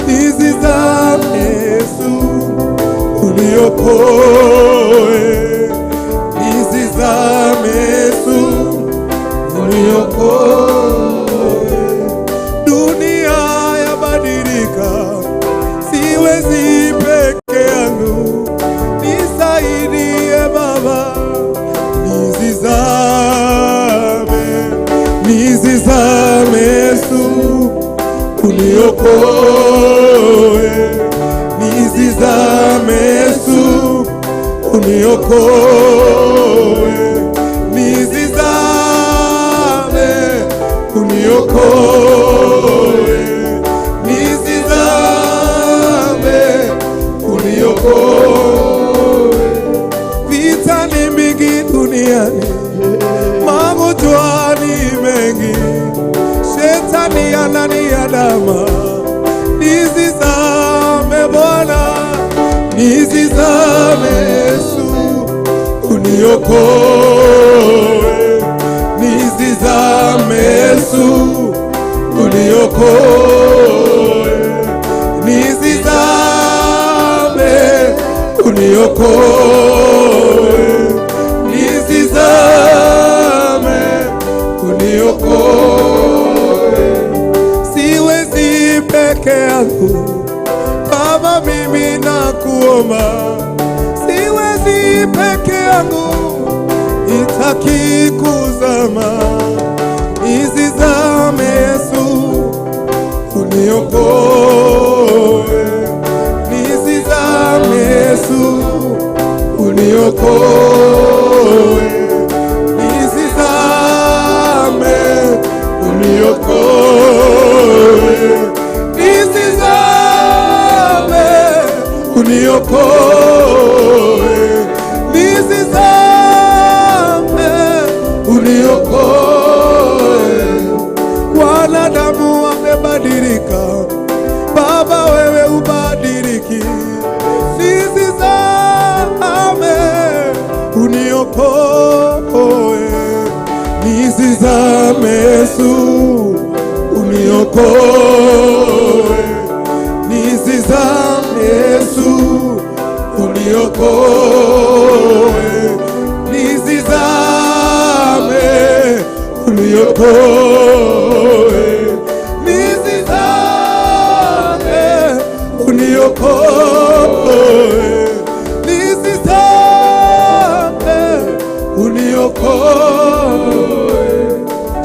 Nizizame Yesu, uniokoe. Nizizame Yesu, uniokoe. Dunia yabadilika, siwezi peke yangu, nisaidie Baba. Nizizame, nizizame Yesu, uniokoe. Nizizame Yesu, uniokoe. Nizizame, uniokoe. Nizizame, uniokoe. Vita ni mingi duniani, magonjwa ni mengi, shetani ananiandama. Nizizame Bwana, nizizame Yesu, uniokoe. Nizizame Yesu, uniokoe. Nizizame, uniokoe. Nizizame, uniokoe. Siwezi peke yangu, Baba, mimi nakuomba, siwezi peke yangu, itaki kuzama. Nizizame Yesu, uniokoe. Nizizame Yesu, uniokoe. Uniokoe, nisizame, uniokoe. Wanadamu wamebadilika, Baba wewe ubadiliki. Nisizame, uniokoe, nisizame Yesu, uniokoe, nisizame Yesu, uniokoe, nisizame, uniokoe, nisizame, uniokoe, nisizame, uniokoe.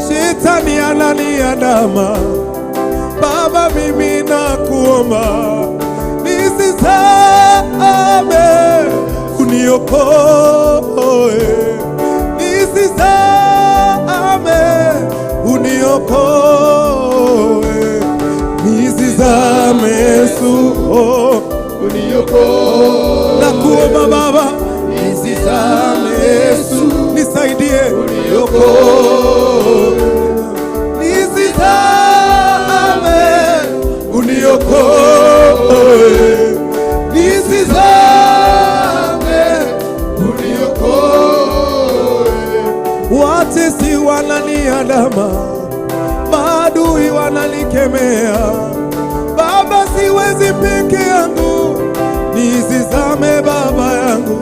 Shetani ananiandama, Baba, mimi nakuomba nisizame, uniokoe, nisizame, uniokoe, nisizame Yesu, oh, Uniokoe. Nakuomba Baba, Nisizame Yesu. Nisaidie, Uniokoe. Nisizame, uniokoe, nisizame, Uniokoe. Watesi wananiandama, maadui wananikemea, Baba, siwezi peke yangu, nisizame Baba yangu,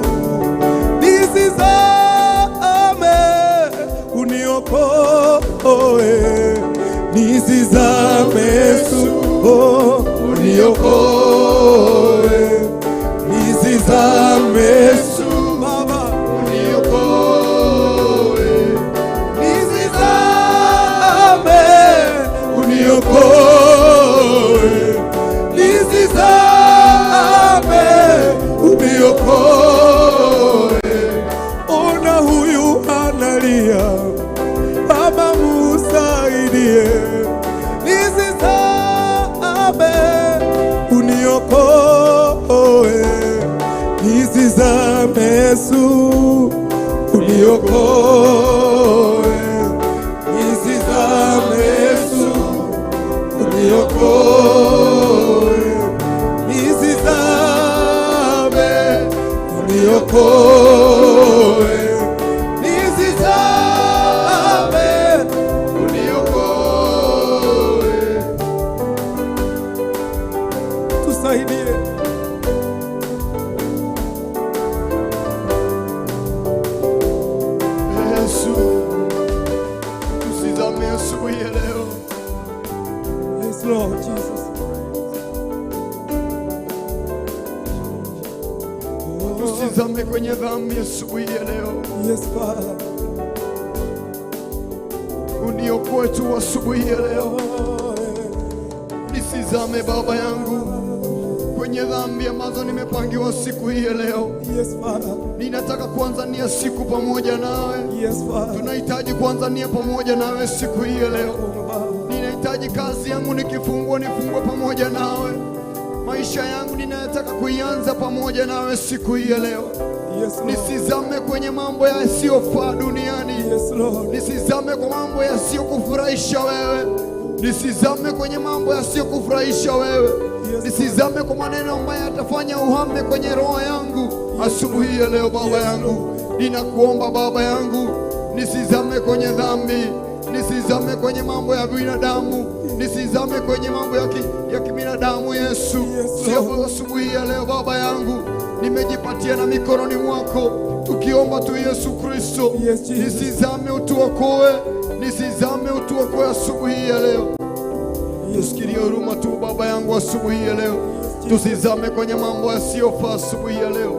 nisizame, uniokoe, nisizame Yesu, oh, Uniokoe. Nisizame Yesu, Baba, Uniokoe. Nisizame, uniokoe, nisizame, uniokoe. Ona huyu analia, Baba musaidie, nisizame, uniokoe, nisizame Yesu, uniokoe, nisizame Yesu, uniokoe, nisizame, uniokoe, nisizame, Uniokoe. Tusaidie. Yesu, tusizame asubuhi ya leo. Yes, Lord Jesus. Tusizame kwenye dhambi asubuhi ya leo. Yes, Father. Uniokoe tu asubuhi ya leo. Nisizame Baba yangu kwenye dhambi ambazo nimepangiwa siku hii ya leo. Yes, Father. Ninataka kuanza nia siku pamoja nawe. Yes, Father. Tunahitaji kuanza nia pamoja nawe siku hii ya leo. Ninahitaji kazi yangu nikifungua nifungwe pamoja nawe. Maisha yangu ninayotaka kuianza pamoja nawe siku hii ya leo. Yes, Lord. Nisizame kwenye mambo yasiyofaa duniani. Yes, Lord. Nisizame kwa mambo yasiyokufurahisha wewe. Nisizame kwenye mambo yasiyokufurahisha wewe. Yes. Nisizame kwa maneno ambayo yatafanya uhame kwenye roho yangu asubuhi ya leo. Baba yangu, ninakuomba Baba yangu, nisizame kwenye dhambi, nisizame kwenye mambo ya binadamu, nisizame kwenye mambo ya kibinadamu. Yesu, Yes, sio asubuhi ya leo Baba yangu, nimejipatia na mikononi mwako, tukiomba tu Yesu Kristo, Yes, Jesus. nisizame, utuokoe, nisizame, utuokoe asubuhi ya leo. Tusikilie huruma tu Baba yangu asubuhi ya leo, tusizame kwenye mambo yasiyofaa asubuhi ya leo,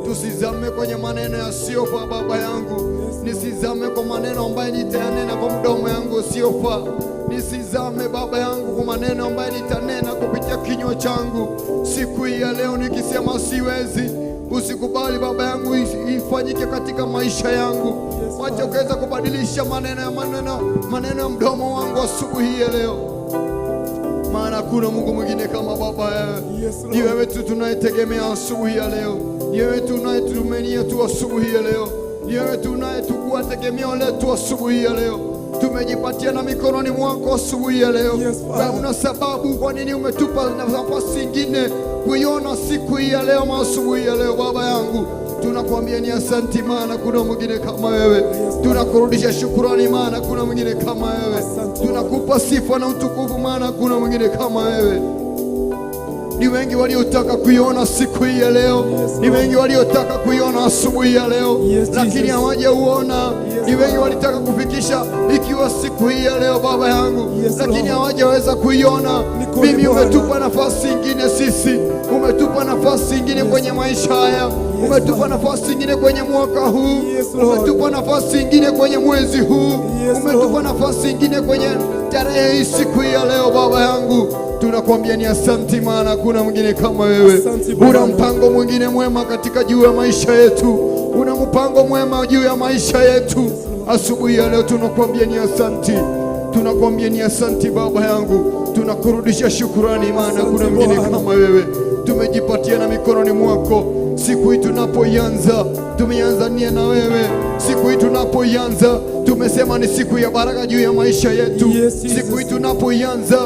tusizame kwenye maneno yasiyofaa Baba yangu, nisizame kwa maneno ambayo nitayanena kwa mdomo yangu usiyofaa, nisizame Baba yangu kwa maneno ambayo nitanena kupitia kinywa changu siku hii ya leo, nikisema siwezi. Usikubali Baba yangu ifanyike katika maisha yangu. Wacha ukaweza kubadilisha maneno ya maneno maneno ya mdomo wangu asubuhi ya leo, maana Maana hakuna Mungu mwingine kama Baba wewe. Yes, Ni Lord. wewe tu tunayetegemea asubuhi ya leo, ni wewe tunayetumainia tu asubuhi ya leo, ni wewe tunayetukua tegemeo letu asubuhi ya leo. Tumejipatia na mikononi mwako asubuhi ya leo. Yes, Father. Na una sababu kwa nini umetupa nafasi ingine kuiona siku hii ya leo, asubuhi ya leo. Baba yangu, tunakuambia ni asanti, maana kuna mwingine kama wewe. Tunakurudisha shukurani, maana kuna mwingine kama wewe. Asante. Tunakupa sifa na utukufu, maana kuna mwingine kama wewe. Ni wengi waliotaka kuiona siku hii ya leo, ni wengi waliotaka kuiona asubuhi ya leo, Yes, lakini Jesus. hawajauona. Ni wengi walitaka kufikisha ikiwa siku hii ya leo, Baba yangu, Yes, lakini Lord. hawajaweza kuiona. Ni kweli, Mimi Bwana. umetupa nafasi ingine sisi, umetupa nafasi ingine kwenye maisha haya, umetupa nafasi ingine kwenye mwaka huu, Yes, Lord. umetupa nafasi ingine kwenye mwezi huu, Yes, umetupa Lord. nafasi ingine kwenye tarehe hii, siku hii ya leo, Baba yangu, tunakwambia ni asanti, maana hakuna mwingine kama wewe. Asante, Bwana. Una mpango mwingine mwema katika juu ya maisha yetu, una mpango mwema juu ya maisha yetu. Asubuhi ya leo tunakwambia ni asanti, tunakwambia ni asanti Baba yangu, tunakurudisha shukurani, maana Asante, hakuna mwingine Bwana. kama wewe. Tumejipatia na mikononi mwako siku hii tunapoianza, tumeanza nia na wewe. Siku hii tunapoianza, tumesema ni siku ya baraka juu ya maisha yetu. Yes, Jesus. Siku hii tunapoianza,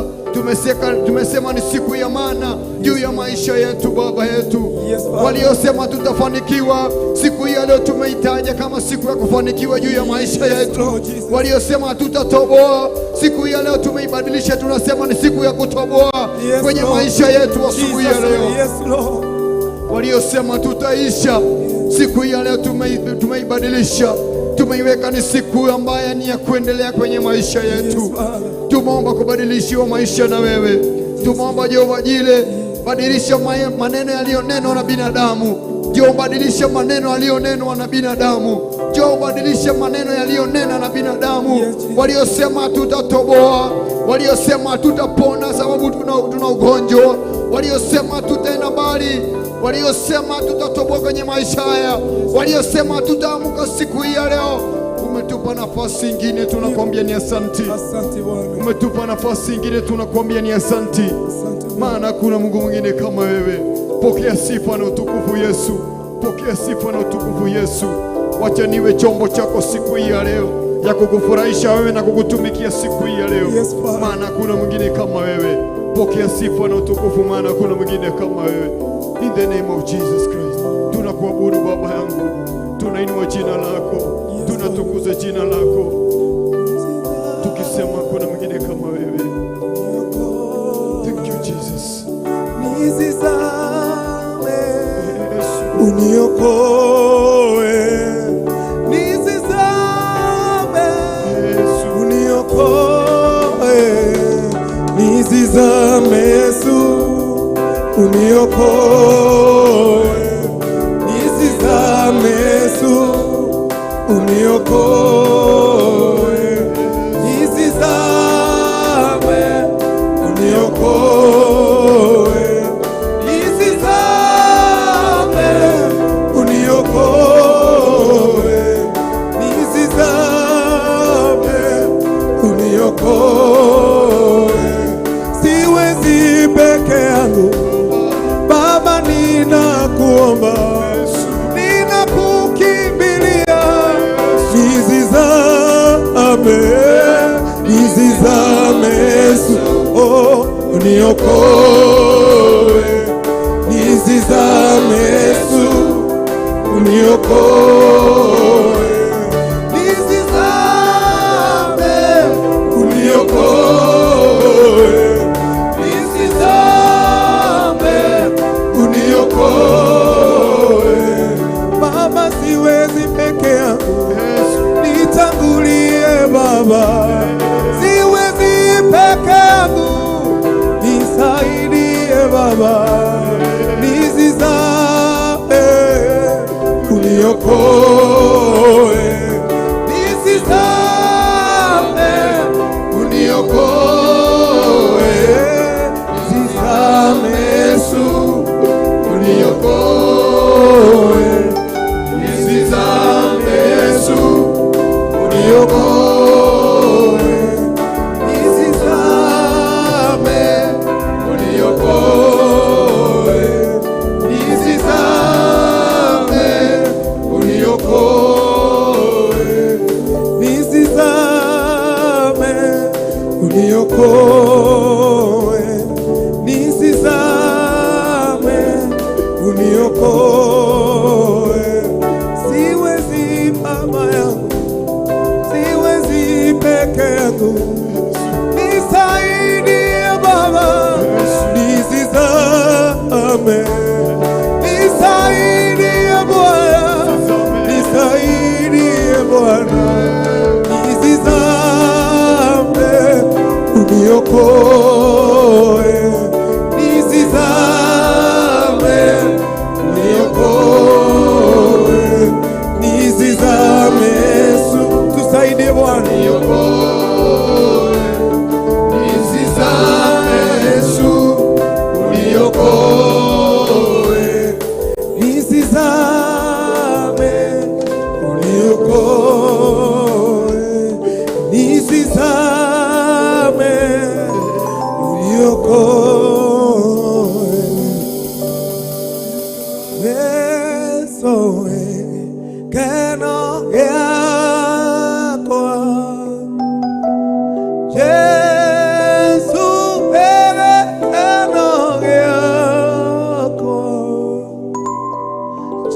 tumesema ni siku ya maana juu ya maisha yetu, Baba yetu. Yes, Father. Waliosema tutafanikiwa, siku hii ya leo tumeitaja kama siku ya kufanikiwa juu ya maisha Yes, yetu. Lord Jesus. Waliosema tutatoboa, siku hii ya leo tumeibadilisha, tunasema ni siku ya kutoboa Yes, kwenye Lord. maisha yetu asubuhi ya Jesus, leo. yes, Lord. Waliosema tutaisha, siku hii ya leo tumeibadilisha, tumeiweka ni siku ambaye ni ya kuendelea kwenye maisha yetu. Yes, Father. Tumeomba kubadilishiwa maisha na wewe. Tumeomba Jehova Jile, badilisha maneno yaliyonenwa na binadamu. Njoo badilisha maneno yaliyonenwa na binadamu. Njoo badilisha maneno yaliyonena na binadamu. Yes, Jesus. Waliosema tutatoboa, waliosema tutapona sababu tuna ugonjwa, waliosema tutaenda mbali, waliosema tutatoboa kwenye maisha haya, waliosema tutaamka siku hii ya leo. Umetupa nafasi ingine, tunakwambia ni asanti. Asante, Bwana. Umetupa nafasi ingine, tunakwambia ni asanti, Asante, Bwana. maana hakuna Mungu mwingine kama wewe. Pokea sifa na utukufu Yesu, pokea sifa na utukufu Yesu. Wacha niwe chombo chako siku hii ya leo ya kukufurahisha wewe na kukutumikia siku hii ya leo, Yes, Father. maana hakuna mwingine kama wewe. Pokea sifa na utukufu, maana hakuna mwingine kama wewe. In the name of Jesus Christ, tunakuabudu Baba yangu, tunainua jina lako, Yes, tunatukuza jina lako, tukisema hakuna mwingine kama wewe. Thank you, Jesus. Nisizame, Yesu. uniokoe. Nisizame, Yesu. uniokoe. Nisizame, Yesu, uniokoe. Nisizame, Yesu, uniokoe. Nisizame, uniokoe. Nisizame, uniokoe. Nisizame, uniokoe. Siwezi peke yangu Baba, ninakuomba, ninakukimbilia, nisizame, nisizame, Yesu, oh, uniokoe, nisizame, Yesu, uniokoe, nisizame, uniokoe, nisizame, uniokoe. Baba, siwezi peke yangu, nitangulie Baba, siwezi peke yangu, nisaidie Baba, nisizame, uniokoe, nisizame, uniokoe, nisizame, Yesu, uniokoe, nisizame, Yesu, uniokoe, nisizame. Gĩkeno gĩakwa. Jesũ wĩ gĩkeno gĩakwa.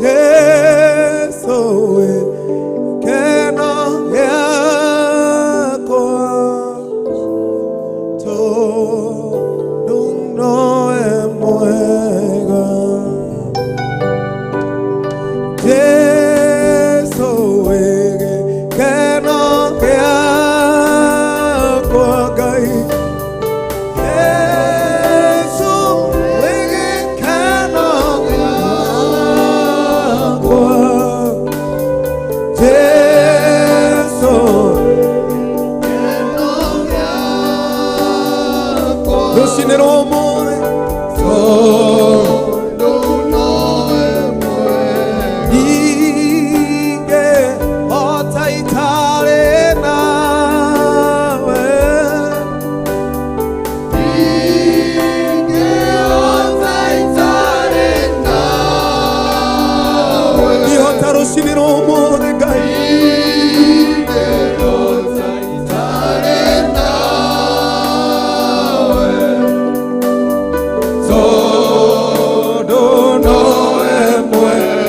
Jesũ wĩ gĩkeno gĩakwa. Tondũ nowe mwega. Jesũ wĩ gĩkeno gĩakwa Ngai. Jesũ wĩ gĩkeno gĩakwa. Jesũ rũcinĩ rwa ũmũthĩ Tondũ nowe mwega. Ndingĩhota itarĩ nawe. Ndingĩhota itarĩ nawe. Ndihota rũcinĩ rwa ũmũthĩ Ngai. Ndingĩhota itarĩ nawe. Tondũ nowe mwega.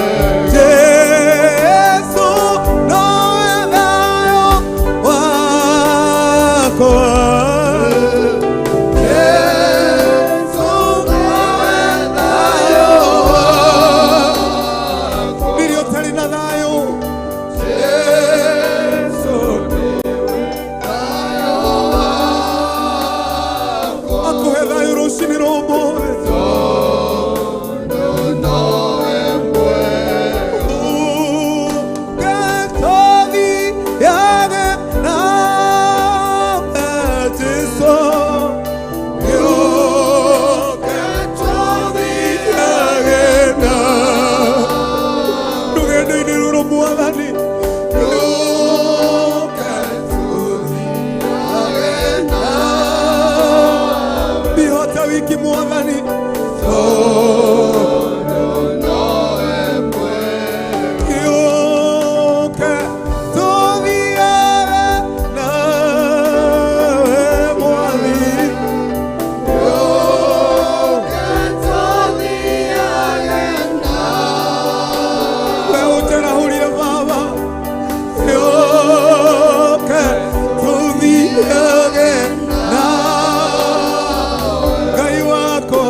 Jesũ nowe thayũ wakwa. Jesũ nowe thayũ wakwa. Nĩrĩ ũtarĩ na thayũ. Jesũ nĩwe thayũ wakwa. Akũhe thayũ rũcinĩ rwa ũmũthĩ. Tondũ nowe mwega. Ũgetũthiage nawe, Jesũ. Ũgetũthiage nawe. Rũgendo-inĩ rũrũ Mwathani. Ũgetũthiage nawe. Ndihota wiki Mwathani. Tondũ nowe mwega. Ũke tũthiage nawe, Mwathani. Ũgetũthiage nawe. We ũnjarahũrire Baba. Ũke tũthiage nawe, Ngai wakwa.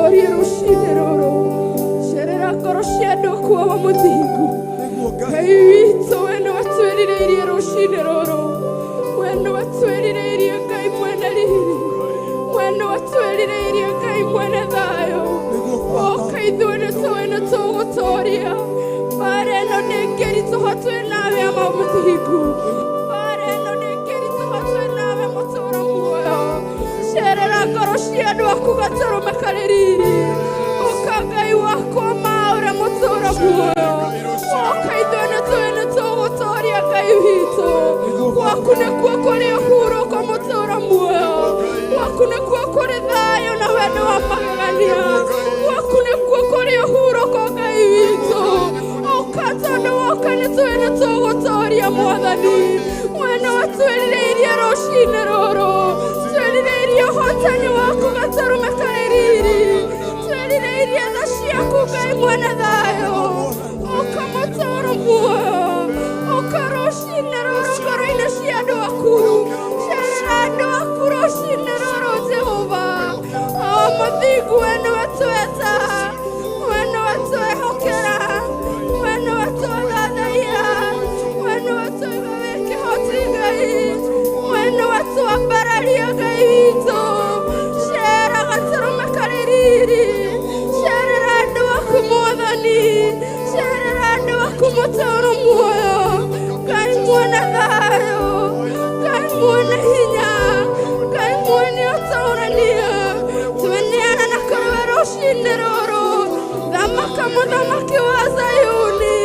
Tũtorie rũcinĩ rũrũ. Cerera ngoro cia andũ aku Awa mũthingu. Nĩguo Ngai. Ngai witũ, we nĩwe twĩrirĩirie rũcinĩ rũrũ. We nĩwe twĩrirĩirie, Ngai mwene riri. We nĩwe twĩrirĩirie, Ngai mwene thayũ. Nĩguo Baba. Oka ithuĩ nĩ tũĩ nĩ tũgũtoria mbara ĩno ndĩngĩritũha twĩ nawe, Awa mũthingu. Mbara ĩno ndĩngĩritũha twĩ nawe, mũtũũra muoyo. Cerera ngoro cia andũ aku gatũrũme karĩ riri. Ũka Ngai wakwa maũre mũtũũra muoyo. Oka ithuĩ nĩ tũĩ nĩ tũgũtoria, Ngai witũ. Gwaku nĩkuo kũrĩ ũhurũko, mũtũũra muoyo. Gwaku nĩkuo kũrĩ thayũ na wendo wa magegania. Gwaku nĩkuo kũrĩ ũhurũko, Ngai witũ. Ũka, tondũ woka nĩ tũĩ nĩ tũgũtoria, Mwathani. We nĩwe twĩrirĩirie rũcinĩ rũrũ. Twĩrirĩirie ũhotani waku gatũrũme karĩ riri. Twĩrirĩirie tha ciaku, Ngai mwene thayũ. Ũka mũtũũro muoyo. Ũka rũcinĩ rũrũ ngoro-inĩ cia andũ aku. Cerera andũ aku rũcinĩ rũrũ, Jehova. O mũthingu, we nĩwe tweta, we nĩwe twehokera, we nĩwe twathathaiya, we nĩwe twaiga wĩ kĩhoti, Ngai. We nĩwe twambararia, Ngai witũ. Cera gatũrũme karĩ riri. Cerera andũ aku, Mwathani. Cerera andũ aku mũtũũro muoyo. Ngai mwene thayũ, Ngai mwene hinya, Ngai mwene ũtũrania, tweneana na kũrĩ rũcinĩ rũrũ. Thamaka mũthamaki wa Zayuni.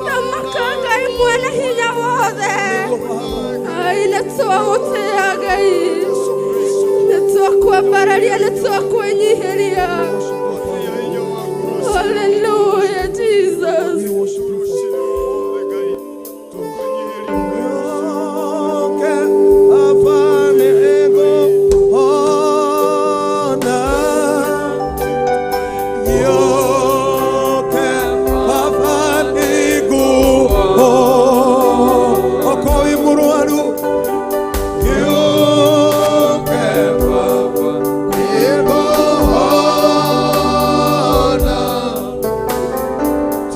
Thamaka, Ngai mwene hinya wothe. Ai, nĩ twagũtĩĩa, Ngai, nĩ twakwambararia, nĩ twakwĩnyihĩria. Hallelujah, Jesus. We worship you, Father. Yoke afane ego ona. Yoke afane ego okowi muruaru. Yoke baba ego ona.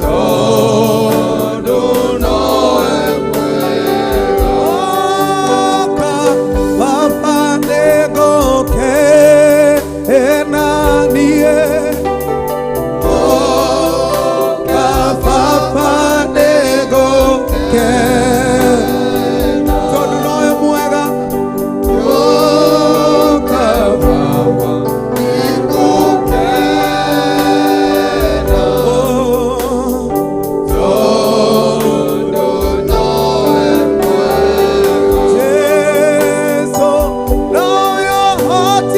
Todo noe Oka baba nego ke enanie. Oka baba nego ke. Tondu nowe mwega. Oka baba nego ke. Oh. Jesu, know your heart,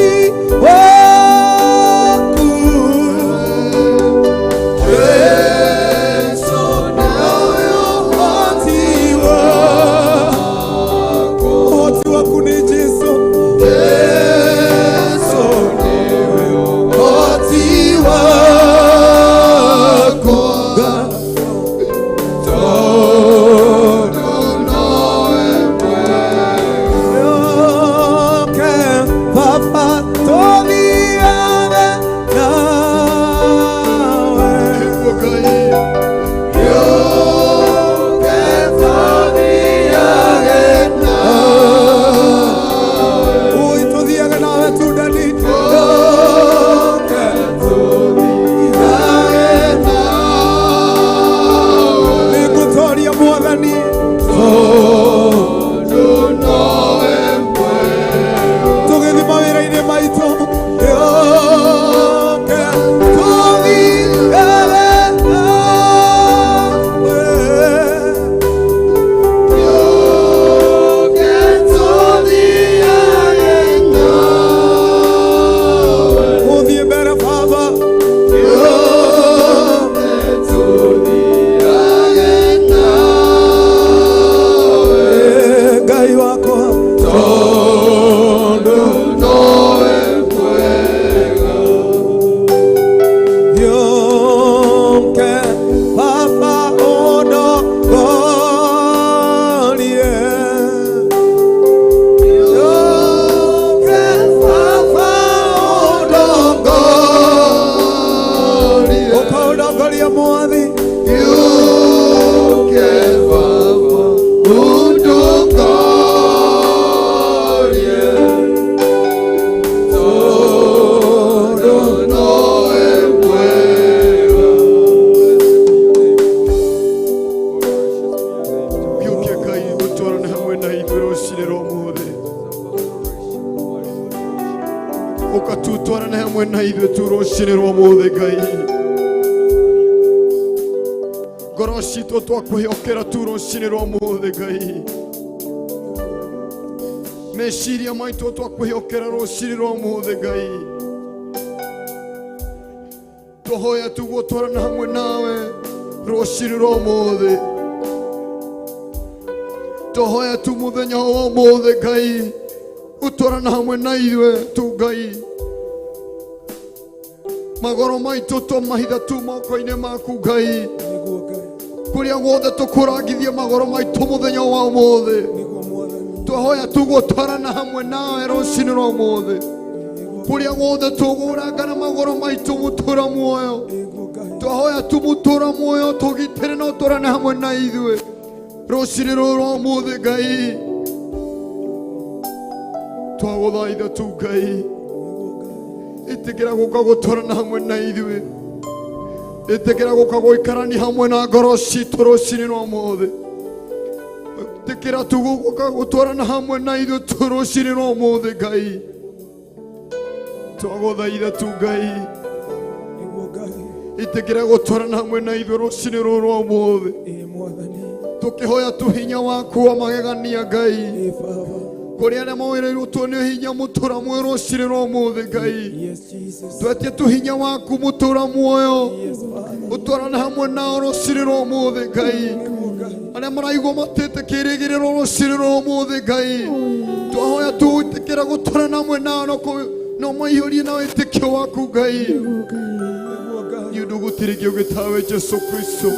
ithuĩ tu rũcinĩ rwa ũmũthĩ Ngai. Ngoro citũ twakwĩhokera tu rũcinĩ rwa ũmũthĩ Ngai. Meciria maitũ twakwĩhokera rũcinĩ rwa ũmũthĩ Ngai. Twahoya tu gũtwarana hamwe nawe rũcinĩ rwa ũmũthĩ. Twahoya tu mũthenya wa ũmũthĩ Ngai ũtwarana hamwe na ithuĩ tu Ngai. Magoro maitũ twamahitha tu moko-inĩ maku Ngai. Nĩguo Ngai. Kũrĩa guothe tũkũrangithia magoro maitũ mũthenya wa ũmũthĩ. Nĩguo Mwathani. Twahoya tu gũtwarana hamwe nawe rũcinĩ rwa ũmũthĩ. Kũrĩa guothe tũgũrangana magoro maitũ mũtũra muoyo. Nĩguo Ngai. Twahoya tu mũtũra muoyo tũgitĩre na ũtwarane hamwe na ithuĩ rũcinĩ rũrũ rwa ũmũthĩ Ngai. Twagũthaitha tu Ngai. Nĩguo Ngai. Ĩtĩkĩra gũka gũtwarana hamwe na ithuĩ. Ĩtĩkĩra gũka gũikarania hamwe na ngoro citũ rũcinĩ rwa ũmũthĩ. Ĩtĩkĩra tu gũka gũtwarana hamwe na ithuĩ tu rũcinĩ rwa ũmũthĩ Ngai. Twagũthaitha tu Ngai. Nĩguo Ngai. Ĩtĩkĩra gũtwarana hamwe na ithuĩ rũcinĩ rũrũ rwa ũmũthĩ. Ĩĩ Mwathani. Tũkĩhoya tu hinya waku wa magegania Ngai. Ĩĩ Baba. Kũrĩ arĩa mawĩrĩirwo tuone hinya mũtũra muoyo rũcinĩ rwa ũmũthĩ Ngai. Yes, Jesus. Twetie tu hinya waku mũtũra muoyo. Yes, Father. Ũtwarane hamwe nao rũcinĩ rwa ũmũthĩ Ngai. Nĩguo Ngai. Arĩa maraigua matĩte kĩrĩgĩrĩro rũcinĩ rwa ũmũthĩ Ngai. Twahoya tu wĩtĩkĩra gũtwarana hamwe nao no maihũrie na wĩtĩkio waku Ngai. Nĩguo Ngai. Nĩ ũndũ gũtirĩ kĩũngĩ tawe Jesu Kristo.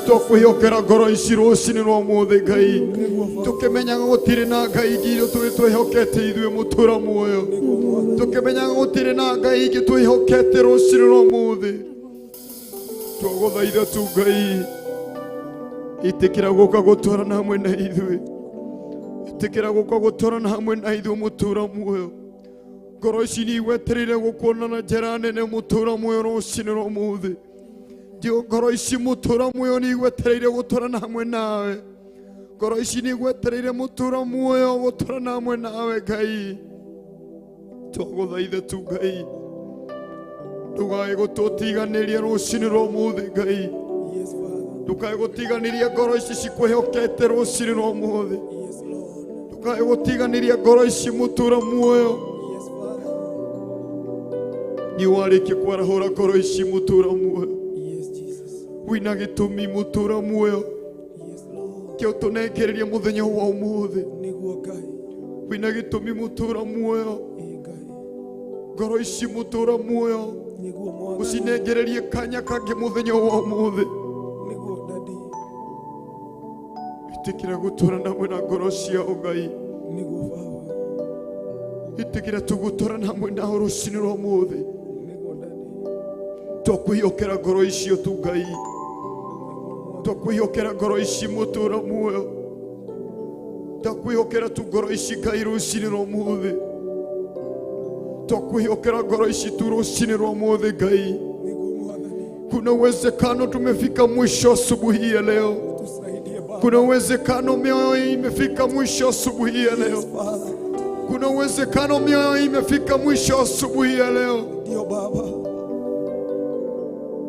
Twakwĩhokera ngoro ici rũcinĩ rwa ũmũthĩ Ngai. Nĩguo Baba. Tũkĩmenyaga gũtirĩ na Ngai ingĩ iria tũĩ twĩhokete ithuĩ mũtũra muoyo. Nĩguo Mwathani. Tũkĩmenyaga gũtirĩ na Ngai ingĩ twĩhokete rũcinĩ rwa ũmũthĩ. Twagũthaitha tu Ngai. Ĩtĩkĩra gũka gũtwarana hamwe na ithuĩ. Ĩtĩkĩra gũka gũtwarana hamwe na ithuĩ mũtũra muoyo. Ngoro ici nĩ igwetereire gũkuona na njĩra nene mũtũra muoyo rũcinĩ rwa ũmũthĩ. Ndio ngoro ici mũtũra muoyo nĩ igwetereire gũtwarana hamwe nawe. Ngoro ici nĩ igwetereire mũtũra muoyo gũtwarana hamwe nawe Ngai. Twagũthaitha tu Ngai. Ndũkae gũtũtiganĩria rũcinĩ rwa ũmũthĩ Ngai. Yes, Father. Ndũkae gũtiganĩria ngoro ici cikwĩhokete rũcinĩ rwa ũmũthĩ. Yes, Lord. Ndũkae gũtiganĩria ngoro ici mũtũra muoyo. Yes, Father. Nĩ warĩkia kwarahũra ngoro ici mũtũra muoyo. Yes, Jesus. Wĩna gĩtũmi mũtũra muoyo. Yes, Lord. Kĩo tũnengereria mũthenya wa ũmũthĩ. Nĩguo Ngai. Wĩna gĩtũmi mũtũra muoyo. Ĩĩ Ngai. Ngoro ici mũtũra muoyo. Nĩguo Mwathani. Ũcinengererie kanya kangĩ mũthenya wa ũmũthĩ. Nĩguo Daddy. Ĩtĩkĩra gũtwarana hamwe na ngoro ciao Ngai. Nĩguo Baba. Ĩtĩkĩra tu gũtwarana hamwe nao rũcinĩ rwa ũmũthĩ. Nĩguo Daddy. Twakwĩhokera ngoro icio tu Ngai. Twakwĩhokera ngoro ici mũtũra muoyo. Twakwĩhokera tu ngoro ici Ngai rũcinĩ rwa ũmũthĩ. Twakwĩhokera ngoro ici tu rũcinĩ rwa ũmũthĩ Ngai. Nĩguo Mwathani. Kuna uwezekano tumefika mwisho asubuhi ya leo. Tusaidie Baba. Kuna uwezekano mioyo hii imefika mwisho asubuhi ya leo. Yes, Father. Kuna uwezekano mioyo hii imefika mwisho asubuhi ya leo. Ndio Baba.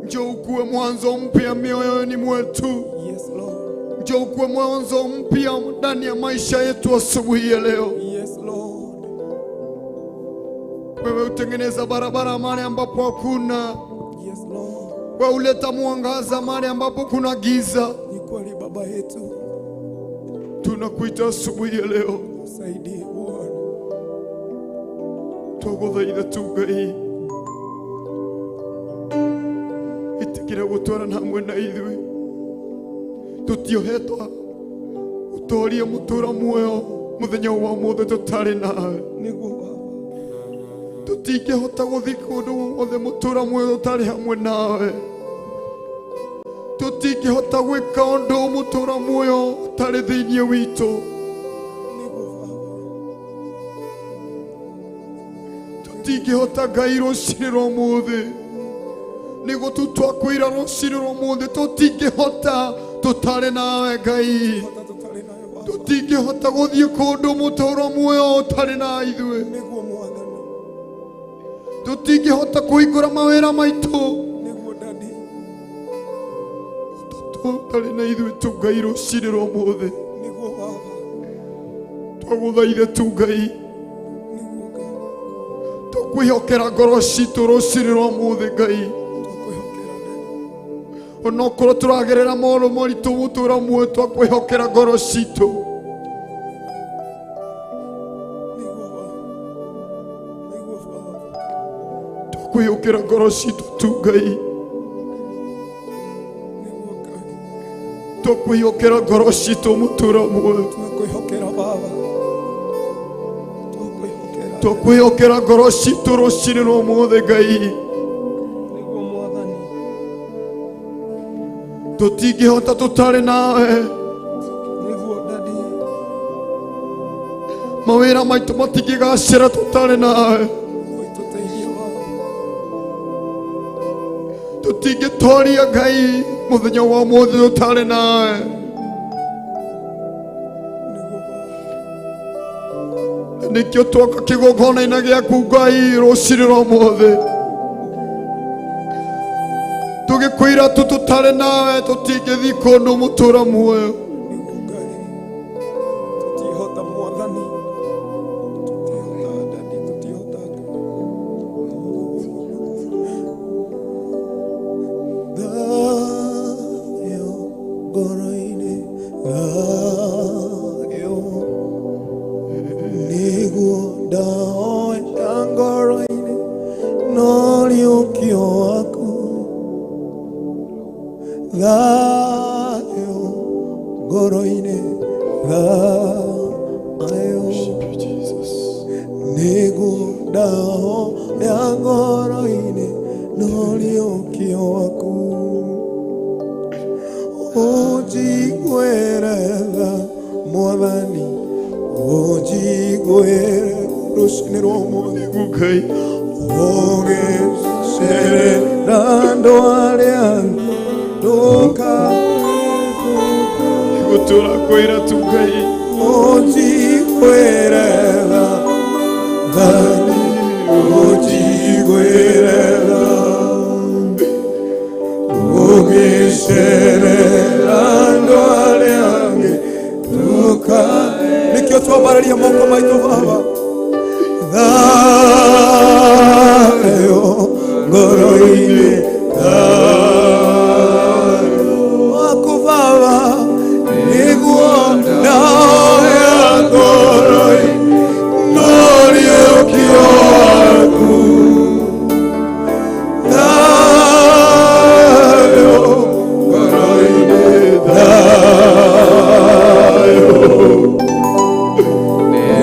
Njoo ukuwe mwanzo mpya mioyoni mwetu. Yes, Lord. Njoo ukuwe mwanzo mpya ndani ya maisha yetu asubuhi ya leo. Yes, Lord. Wewe utengeneza barabara mahali ambapo hakuna. Yes, Lord. Wewe huleta mwangaza mahali ambapo kuna giza. Ni kweli Baba yetu. Tunakuita asubuhi ya leo. Tusaidie Bwana. Twagũthaitha tu Ngai. Ĩtĩkĩra gũtwarana hamwe na ithuĩ. Tũtiohetwo ũtorie mũtũra muoyo mũthenya wa ũmũthĩ tũtarĩ nawe. Nĩguo Baba. Tũtingĩhota gũthiĩ kũndũ guothe mũtũra muoyo tũtarĩ hamwe nawe. Tũtingĩhota gwĩka ũndũ mũtũra muoyo ũtarĩ thĩinĩ witũ. Nĩguo Baba. Tũtingĩhota Ngai rũcinĩ rwa ũmũthĩ. Nĩguo tu twakwĩra rũcinĩ rwa ũmũthĩ tũtingĩhota tũtarĩ nawe Ngai. Hota tũtarĩ nawe Baba. Tũtingĩhota gũthiĩ kũndũ mũtũra muoyo ũtarĩ na ithuĩ. Nĩguo Mwathani. Tũtingĩhota kũhingũra mawĩra maitũ Nĩguo Daddy. Tũtarĩ na ithuĩ tu Ngai rũcinĩ rwa ũmũthĩ. Nĩguo Baba. Twagũthaithe tu Ngai. Nĩguo Ngai. Tũkwĩhokera ngoro citũ rũcinĩ rwa ũmũthĩ Ngai. Twakwĩhokera Daddy. Onokorwo tũragerera maũndũ maritũ mũtũũra muoyo twakwĩhokera ngoro citũ. Nĩguo Baba. Nĩguo Baba. Twakwĩhokera ngoro citũ tu Ngai. Nĩguo Ngai. Twakwĩhokera ngoro citũ mũtũũra muoyo. Twakwĩhokera Baba. Twakwĩhokera. Twakwĩhokera ngoro citũ rũcinĩ rwa ũmũthĩ Ngai. Nĩguo Mwathani. Tũtingĩhota tũtarĩ nawe. Nĩguo Daddy. Mawĩra maitũ matingĩgacĩra tũtarĩ nawe. Ũtũteithie Baba. Tũtingĩtoria Ngai mũthenya wa ũmũthĩ tũtarĩ nawe. Nĩguo Baba. Nĩkĩo twoka kĩgongona-inĩ gĩaku Ngai rũcinĩ rwa ũmũthĩ. Tũgĩkwĩra tu tũtarĩ nawe tũtingĩthiĩ kũndũ mũtũũra muoyo. Nĩguo Ngai. Tũtingĩhota Mwathani. Tũtingĩhota Daddy. Tũtingĩhota Ngai. Thayũ ngoro-inĩ, thayũ nĩguo ndahoya ngoro-inĩ no riũkio waku. Thayũ ngoro-inĩ, thayũ nĩguo ndahoya ngoro-inĩ no riũkio waku. Ũnjiguĩre tha Mwathani, ũnjiguĩre rũcinĩ rwa ũmũthĩ. Nĩguo Ngai. Ũgĩcerera andũ arĩa ndũka. Nĩguo tũrakwĩra tu Ngai. Ũnjiguĩre tha Mwathani, ũnjiguĩre tha. Ũgĩcerera andũ arĩa angĩ ndũka. Nĩkĩo twambararia moko maitũ Baba. Thayũ ngoro-inĩ, thayũ waku Baba, nĩguo ndahoya ngoro-inĩ no riũkio waku. Thayũ ngoro-inĩ, thayũ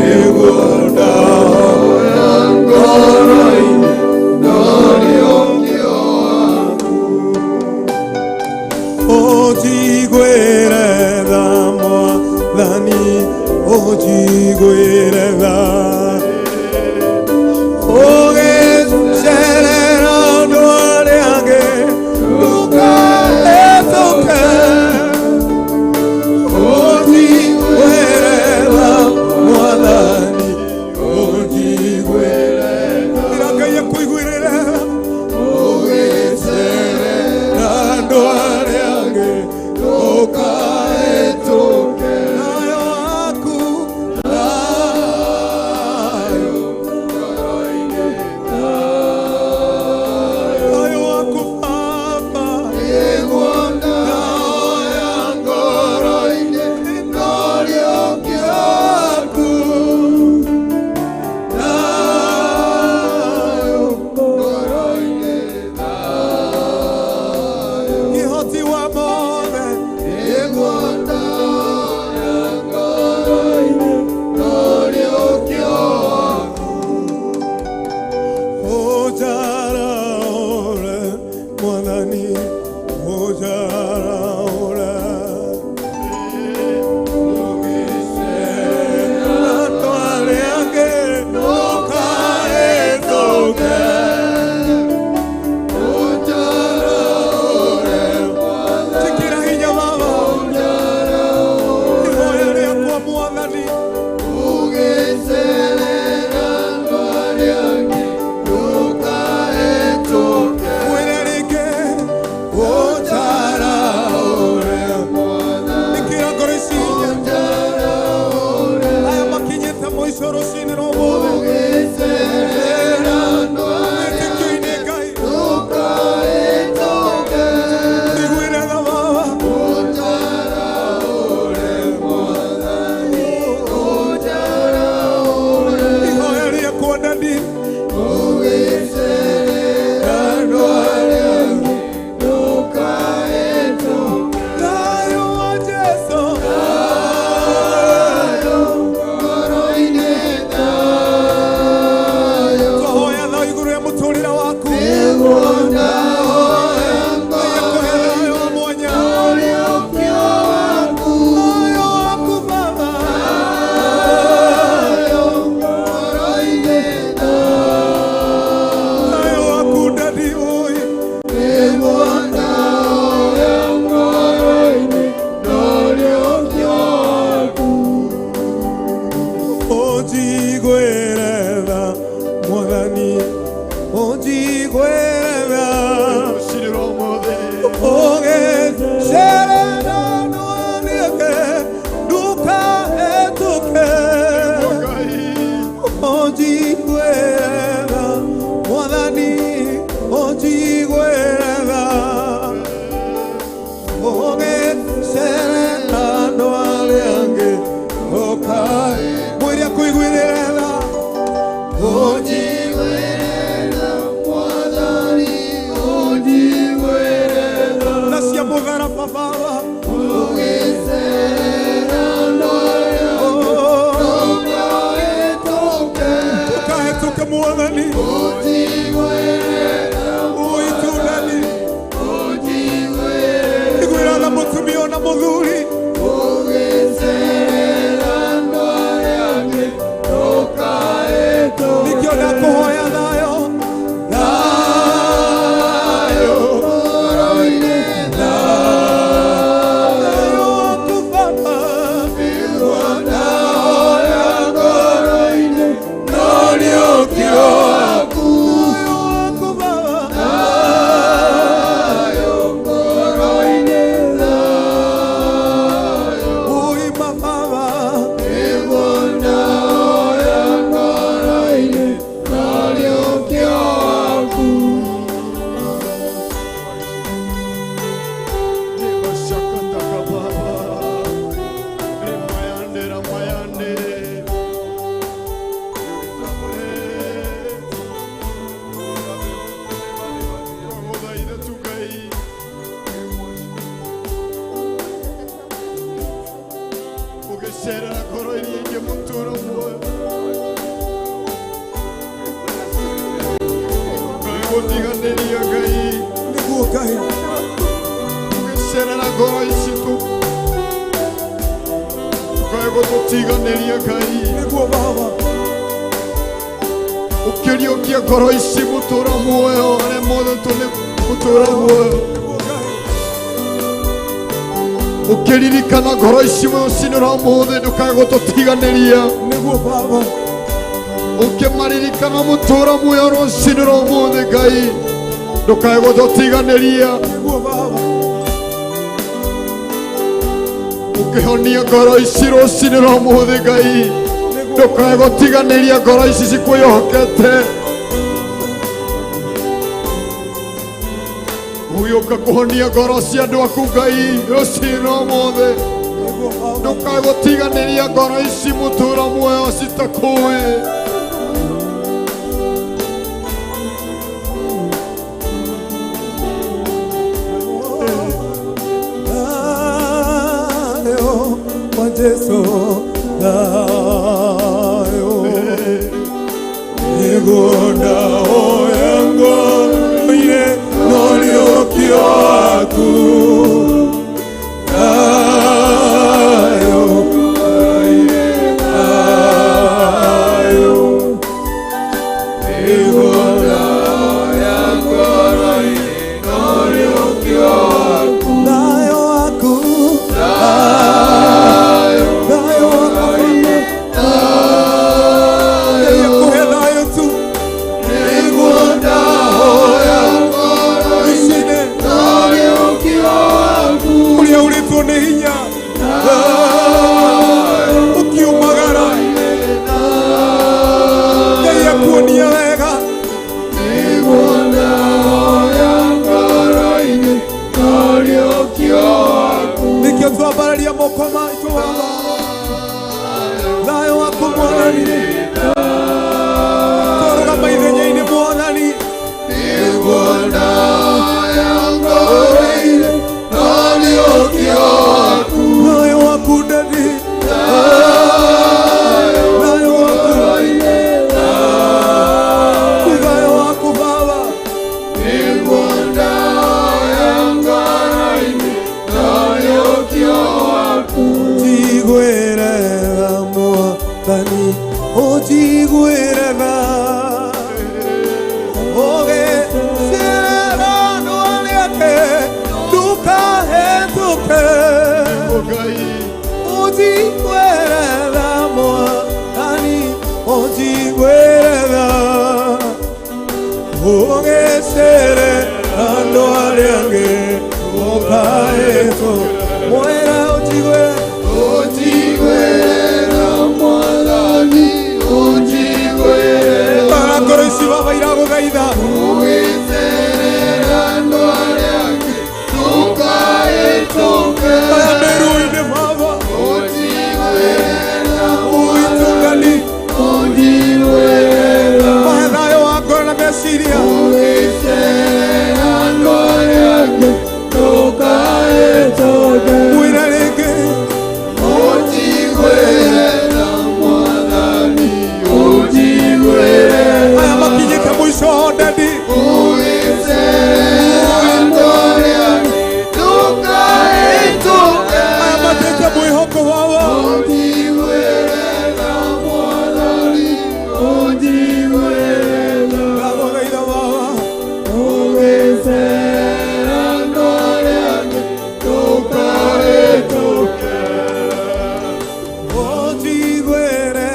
nĩguo ndahoya ngoro-inĩ no riũkio. Ũnjiguĩre tha Mwathani, ũnjiguĩre tha. Rũcinĩ rwa ũmũthĩ. Ũgĩcerera ndwarieke, ndũkahĩtũke. Ngai. Ũnjiguĩre tha Mwathani, ũnjiguĩre tha. Ũgĩcerera andũ arĩa angĩ, mwĩre akũiguĩre tha. Na cia mũtharaba Baba. Oh, ndũkahĩtũke Mwathani. Uitundani iguĩra tha mũtumia ona mũthuri. Nĩkĩo ndakũhoya thayũ, thayũ, thayũ waku Baba. Thayũ waku Baba. Uima Baba. Ũgĩcerera ngoro iria ingĩ mũtũũro muoyo Ngai gũtiganĩria Ngai. Nĩguo Ngai. Ũgĩcerera ngoro ici tu Ngai gũtũtiganĩria Ngai. Nĩguo Baba. Ũkĩriũkia ngoro ici mũtũũro muoyo arĩa mothe tũnĩ mũtũũro muoyo. Nĩguo Ngai. Ũkĩririkana ngoro ici rũcinĩ rwa ũmũthĩ ndũkae gũtũtiganĩria. Nĩguo Baba. Ũkĩmaririkana mũtũũro muoyo rũcinĩ rwa ũmũthĩ Ngai ndũkae gũtũtiganĩria. Nĩguo Baba. Ũkĩhonia ngoro ici rũcinĩ rwa ũmũthĩ Ngai ndũkae gũtiganĩria ngoro ici cikwĩhokete. Ũgĩũka kũhonia ngoro cia andũ aku Ngai rũcinĩ rwa ũmũthĩ. Nĩguo Baba. Ndũkae gũtiganĩria ngoro ici mũtũũro muoyo citakũĩ. Thayũ wa Jesũ, thayũ nĩguo ndahoya ngoro-inĩ no ũriũkio waku. Thayũ, thayũ nĩguo ndahoya ngoro-inĩ no ũriũkio waku. Thayũ waku, thayũ, thayũ waku Ngai akũhe thayũ tu. Nĩguo ndahoya ngoro-inĩ. Mwathani ũnjiguĩre tha ũgĩcerera andũ arĩa angĩ ndũkahĩtũke Ngai. Ũnjiguĩre tha Mwathani ũnjiguĩre tha ũgĩcere andũ arĩa angĩ ndũkahĩtũke mwĩre ũnjiguĩre Ũnjiguĩre Mwathani, ũnjiguĩre. Ngoro ici baba iragũthaitha Ũgĩcerera andũ arĩa angĩ, ndũkahĩtũke. Aya meru-inĩ baba Ũnjiguĩre ũitungani ũnjiguĩre. Mahe thayũ wa ngoro na meciria Ũgĩcerera andũ arĩa angĩ, ndũkahĩtũke. Mwĩre rĩngĩ Ũnjiguĩre Mwathani, ũnjiguĩre. Aya makinyĩte mũico ndadi Ũgĩcerera andũ arĩa angĩ, ndũkahĩtũke. Aya matete mwĩhoko baba Ũnjiguĩre Mwathani, ũnjiguĩre. Ndagũthaitha baba Ũgĩcerera andũ arĩa angĩ, ndũkahĩtũke. Ũnjiguĩre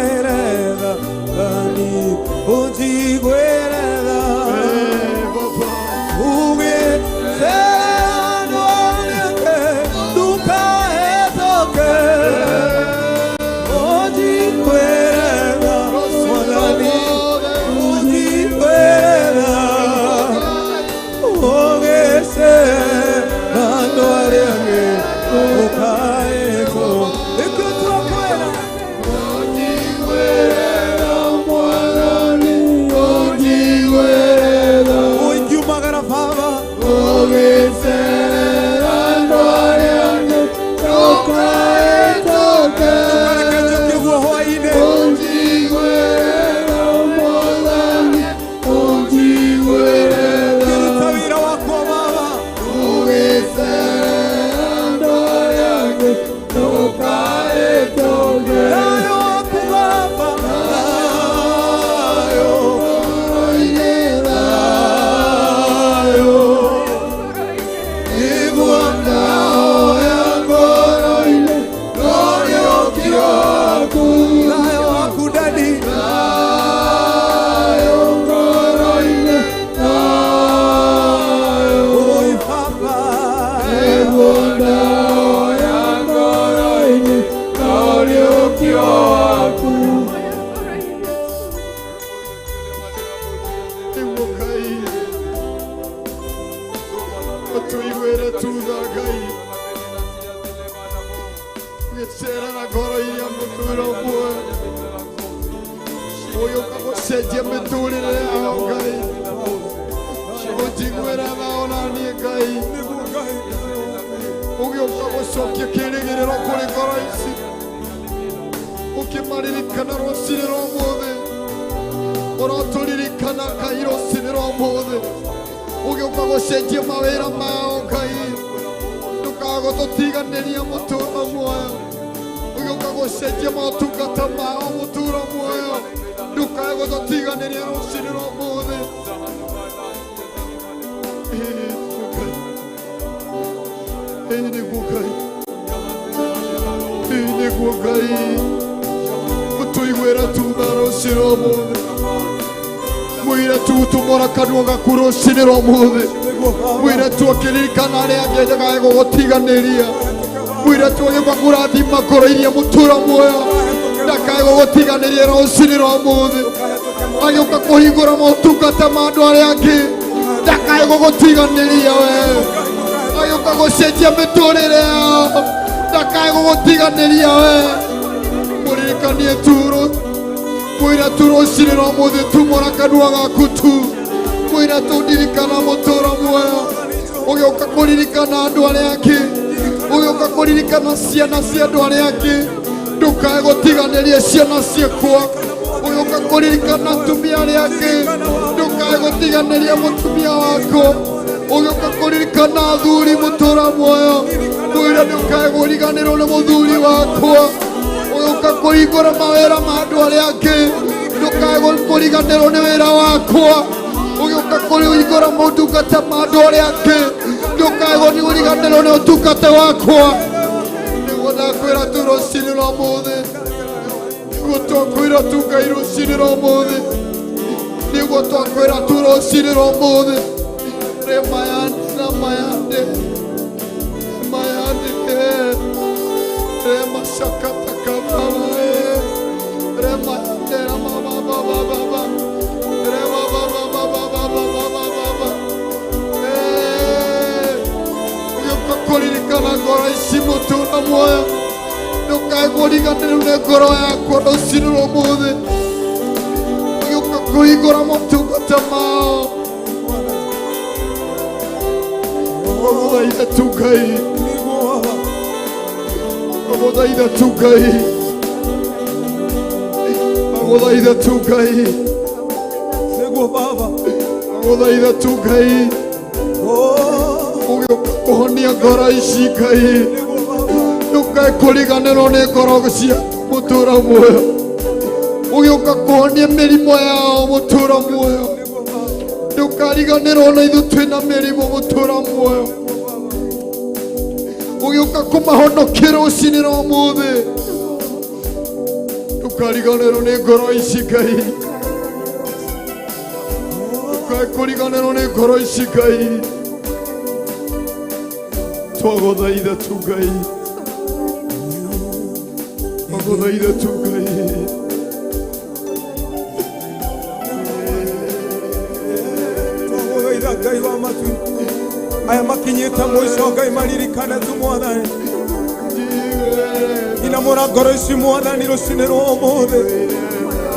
tha Mwathani ũnjiguĩre tha Baba. Ũgĩcerera andũ arĩa angĩ ndũkahĩtũke Ũnjiguĩre tha Mwathani ũnjiguĩre tha Ũgĩcerera andũ arĩa angĩ ndũkahĩtũke Nĩkĩo tũrakwĩra Ũnjiguĩre Mwathani, ũnjiguĩre. Ũingiumagara baba Ũgĩcerera andũ arĩa angĩ, ndũkahĩtũke. Ndũkareke njũke guo hwaĩ-inĩ Ũnjiguĩre Mwathani, ũnjiguĩre. Ngĩruta wĩra wakwa baba Ũgĩcerera andũ arĩa angĩ, ndũkahĩtũke. Thayũ waku baba thayũ Ngoro-inĩ thayũ Nĩguo ndahoya ngoro-inĩ, ũriũkio waku. Thayũ waku dadi Thayũ ngoro-inĩ, thayũ. Oi baba Nĩguo ndahoya ngoro-inĩ, ũriũkio waku. Nĩguo Ngai, ũtũiguĩre tu tha Ngai. Gĩcerera ngoro iria mũtũũro muoyo. Ũgĩũka gũcenjia mĩtũrĩre yao Ngai. Ũnjiguĩre tha ona niĩ Ngai. Nĩguo Ngai Ũgĩũka gũcokia kĩrĩgĩrĩro kũrĩ ngoro ici. Ũkĩmaririkana rũcinĩ rwa ũmũthĩ. Ũrotũririkana Ngai rũcinĩ rwa ũmũthĩ. Ũgĩũka gũcenjia mawĩra mao Ngai. Ndũkaga gũtũtiganĩria mũtũũro muoyo. Ũgĩũka gũcenjia motungata mao mũtũũro muoyo. Ndũkae gũtũtiganĩria rũcinĩ rwa ũmũthĩ. Ĩĩ Ngai. Ĩĩ nĩguo Ngai. Ĩĩ nĩguo Ngai. Ũtũiguĩre tu tha rũcinĩ rwa ũmũthĩ. Mwĩre tu tumũra kanua gaku rũcinĩ rwa ũmũthĩ. Nĩguo baba Mwĩre tu ũkĩririkana arĩa angĩ ndakae gũgũtiganĩria. Mwĩre tu ũgĩũka kũrathima ngoro iria mũtũũra muoyo ndakae gũgũtiganĩria rũcinĩ rwa ũmũthĩ. Agĩũka kũhingũra motungata ma andũ arĩa angĩ ndakae gũgũtiganĩria we. Agĩũka gũcenjia mĩtũrĩre yao ndakae gũgũtiganĩria we. Mũririkanie tu mwĩre tu rũcinĩ rwa ũmũthĩ tumũra kanua gaku tu. Mwĩre tu ndirikana mũtũũro muoyo. Ũgĩũka kũririkana andũ arĩa angĩ. Ũgĩũka kũririkana ciana cia andũ arĩa angĩ. Ndũkae gũtiganĩria ciana ciakwa. Ũgĩũka kũririkana atumia arĩa angĩ. Ndũkae gũtiganĩria mũtumia wakwa. Ũgĩũka kũririkana athuri mũtũũra muoyo. Mwĩre ndũkae kũriganĩrwo nĩ mũthuri wakwa. Ũgĩũka kũhingũra mawĩra ma andũ arĩa angĩ, ndũkae kũriganĩrwo nĩ wĩra wakwa. Ũgĩũka kũhingũra motungata ma andũ arĩa angĩ, ndũkae kũriganĩrwo nĩ ũtungata wakwa. Nĩguo ndakwĩra tu rũcinĩ rwa ũmũthĩ, nĩguo twakwĩra tu Ngai rũcinĩ rwa ũmũthĩ, nĩguo twakwĩra tu rũcinĩ rwa ũmũthĩ. Remayande ramayande mayande remashakatakababa remayande ramababababa remababababababababa. Ũgĩũka kũririkana ngoro ici mũtũra muoyo, ndũkae kũriganĩrwo nĩ ngoro yakwa rũcinĩ rwa ũmũthĩ. Ũgĩũka kũhingũra motungata mao, twagũthaitha tu Ngai, Nĩguo Baba. Twagũthaitha tu Ngai, twagũthaitha tu Ngai, Nĩguo Baba. Twagũthaitha tu Ngai. Oh, Ũgĩũka kũhonia ngoro ici Ngai, nĩguo Baba. Ndũkae kũriganĩrwo nĩ ngoro cia mũtũra muoyo. Ũgĩũka kũhonia mĩrimũ yao mũtũra muoyo, Nĩguo Baba. Ndũkariganĩrwo na ithuĩ twĩna mĩrimũ mũtũra muoyo. Ũgĩũka kũmahonokia rũcinĩ rwa ũmũthĩ, ndũkariganĩrwo nĩ ngoro ici Ngai, ndũkae kũriganĩrwo nĩ ngoro ici Ngai. Twagũthaitha tu Ngai, twagũthaitha tu Ngai. Twagũthaitha Ngai wa matu aya makinyĩte mũico Ngai maririkane tu Mwathani, inamũra ngoro ici Mwathani rũcinĩ rwa ũmũthĩ.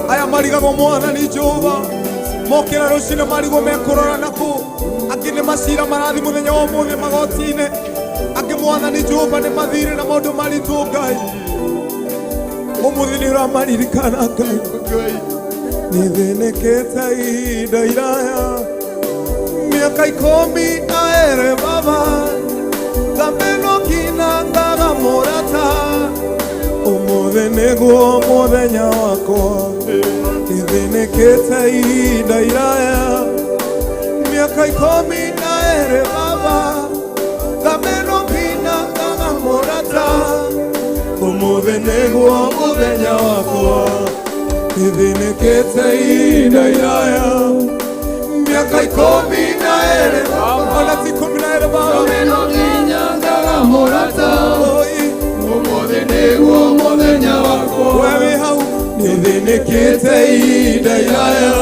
Aya marigagwo Mwathani Jehova mokĩra rũcinĩ marigwo mekũrora nakũ, angĩ nĩ macira marathi mũthenya wa ũmũthĩ magoti-inĩ, angĩ Mwathani Jehova nĩ mathirĩ na maũndũ maritũ Ngai. Ũmũthĩ nĩ ũramaririkana Ngai. Ngai. Nĩthĩnĩkĩte ihinda iraya mĩaka 12 baba, ngambĩno kinangaga mũrata, ũmũthĩ nĩguo mũthenya wakwa. Nĩthĩnĩkĩte ihinda iraya mĩaka 12 baba, ngambĩno kinangaga mũrata, ũmũthĩ nĩguo mũthenya wakwa. Nĩthĩnĩkĩte ihinda iraya mĩaka 12, ona ti 12 baba. Oi, Ũmũthĩ nĩguo mũthenya wakwa. We wĩ hau. Nĩthĩnĩkĩte ihinda iraya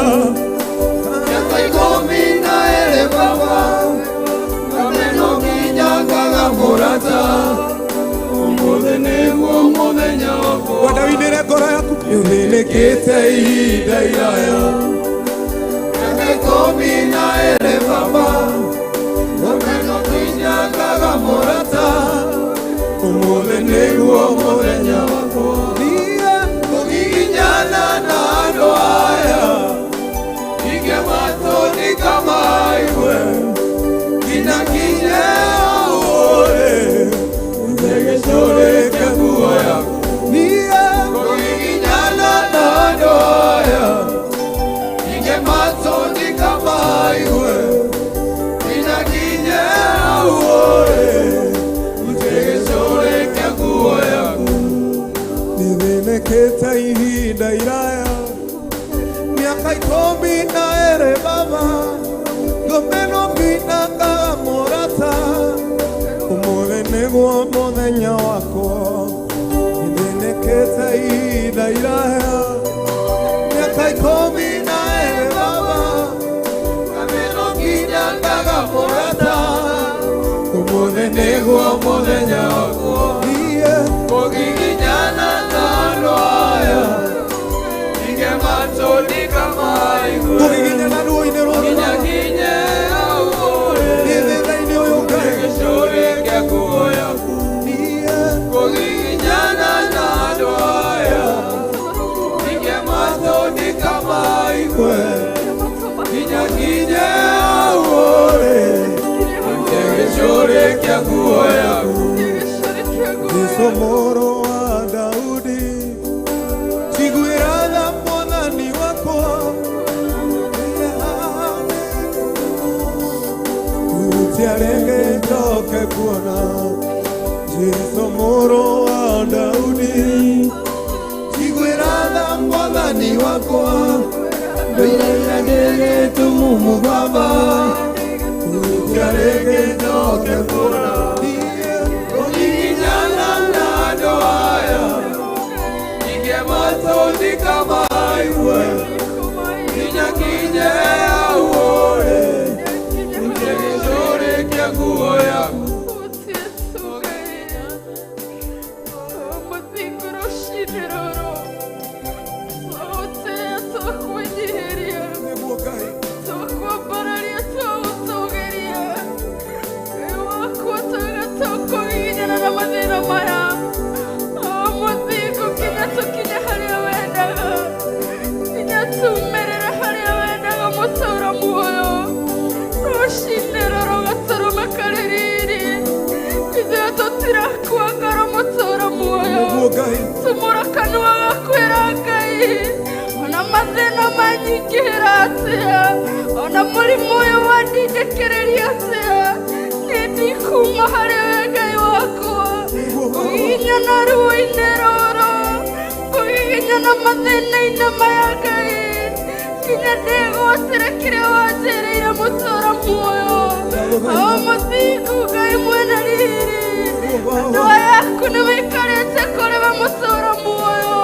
Mĩaka 12 baba, ngambĩno nginya ngaga mũrata, ũmũthĩ nĩguo mũthenya wakwa. Wenda wĩinĩre ngoro yaku. Nĩthĩnĩkĩte ihinda iraya Mĩaka 12 baba, ngambĩno nginya ngaga mũrata, ũmũthĩ nĩguo mũthenya wakwa. Niĩ Kũgiginyana na andũ aya, inge matũnika maigue, nginya kinye ũũrĩ, nĩgĩcũrĩke nguo yaku. Niĩ Kũgiginyana na andũ aya, inge matũnika maigue, nginya kinye ũũrĩ, nĩgĩcũrĩke nguo yaku. Nĩthĩnĩkĩte ihinda iraya mĩaka 12 baba, ngomeno nginangaga mũrata, ũmũthĩ nĩguo mũthenya wakwa. Nĩthĩnĩkĩte ihinda iraya mĩaka 12 baba, Ngambĩno nginya ngaga mũrata, ũmũthĩ nĩguo mũthenya wakwa. Niĩ Kũgiginyana na andũ aya, inge matũnika maigue, kũgiginyana ruo-inĩ rũrũ nginya kinye ũũrĩ, Niĩ thĩna-inĩ ũyũ Ngai. nĩgĩcũrĩke nguo yaku. Niĩ Kũgiginyana na andũ aya, inge matũnika maigue, nginya kinye ũũrĩ, nĩgĩcũrĩke nguo yaku. Jesu mũrũ wa Daudi. Gũtiarĩ njoke kuona Jesũ mũrũ wa Daudi. Njiguĩra tha Mwathani wakwa, ndũire ndĩ gĩtumumu Baba. Gũtiarĩ njoke kuona kũnyiginyana na andũ aya, ningĩ matũndika maigue nginya kinye auore gĩcũrĩ kĩa nguo yaku. Gũtĩetwo Ngai mũthingu rũcinĩ rũrũ twagũtĩĩa, twakwĩnyihĩria, Nĩguo Ngai. twakwambararia, twagũtũgĩria. Ngai wakwa, twega tũkũgiginyana na mathĩna maya o mũthingu nginya tũkinye harĩa wendaga, nginya tumĩrĩre harĩa wendaga mũtũũro muoyo. Rũcinĩ rũrũ gatũrũme karĩ riri, ithuĩ tũtirakua ngoro mũtũũro muoyo. Nĩguo Ngai. Tumũra kanua gakwĩra Ngai, ona mathĩna manyingĩhĩra atĩa, ona mũrimũ ũyũ wandindĩkĩrĩria atĩa, niĩ ndikuma harĩ we Ngai wakwa. Ngũgiginyana ruo-inĩ rũrũ, ngũgiginyana mathĩna-inĩ maya Ngai, nginya ndĩgwatĩre kĩrĩa wanjĩrĩire mũtũũro muoyo. O mũthingu Ngai mwene riri, andũ aya aku nĩ maikarĩte kũrĩ we mũtũũro muoyo,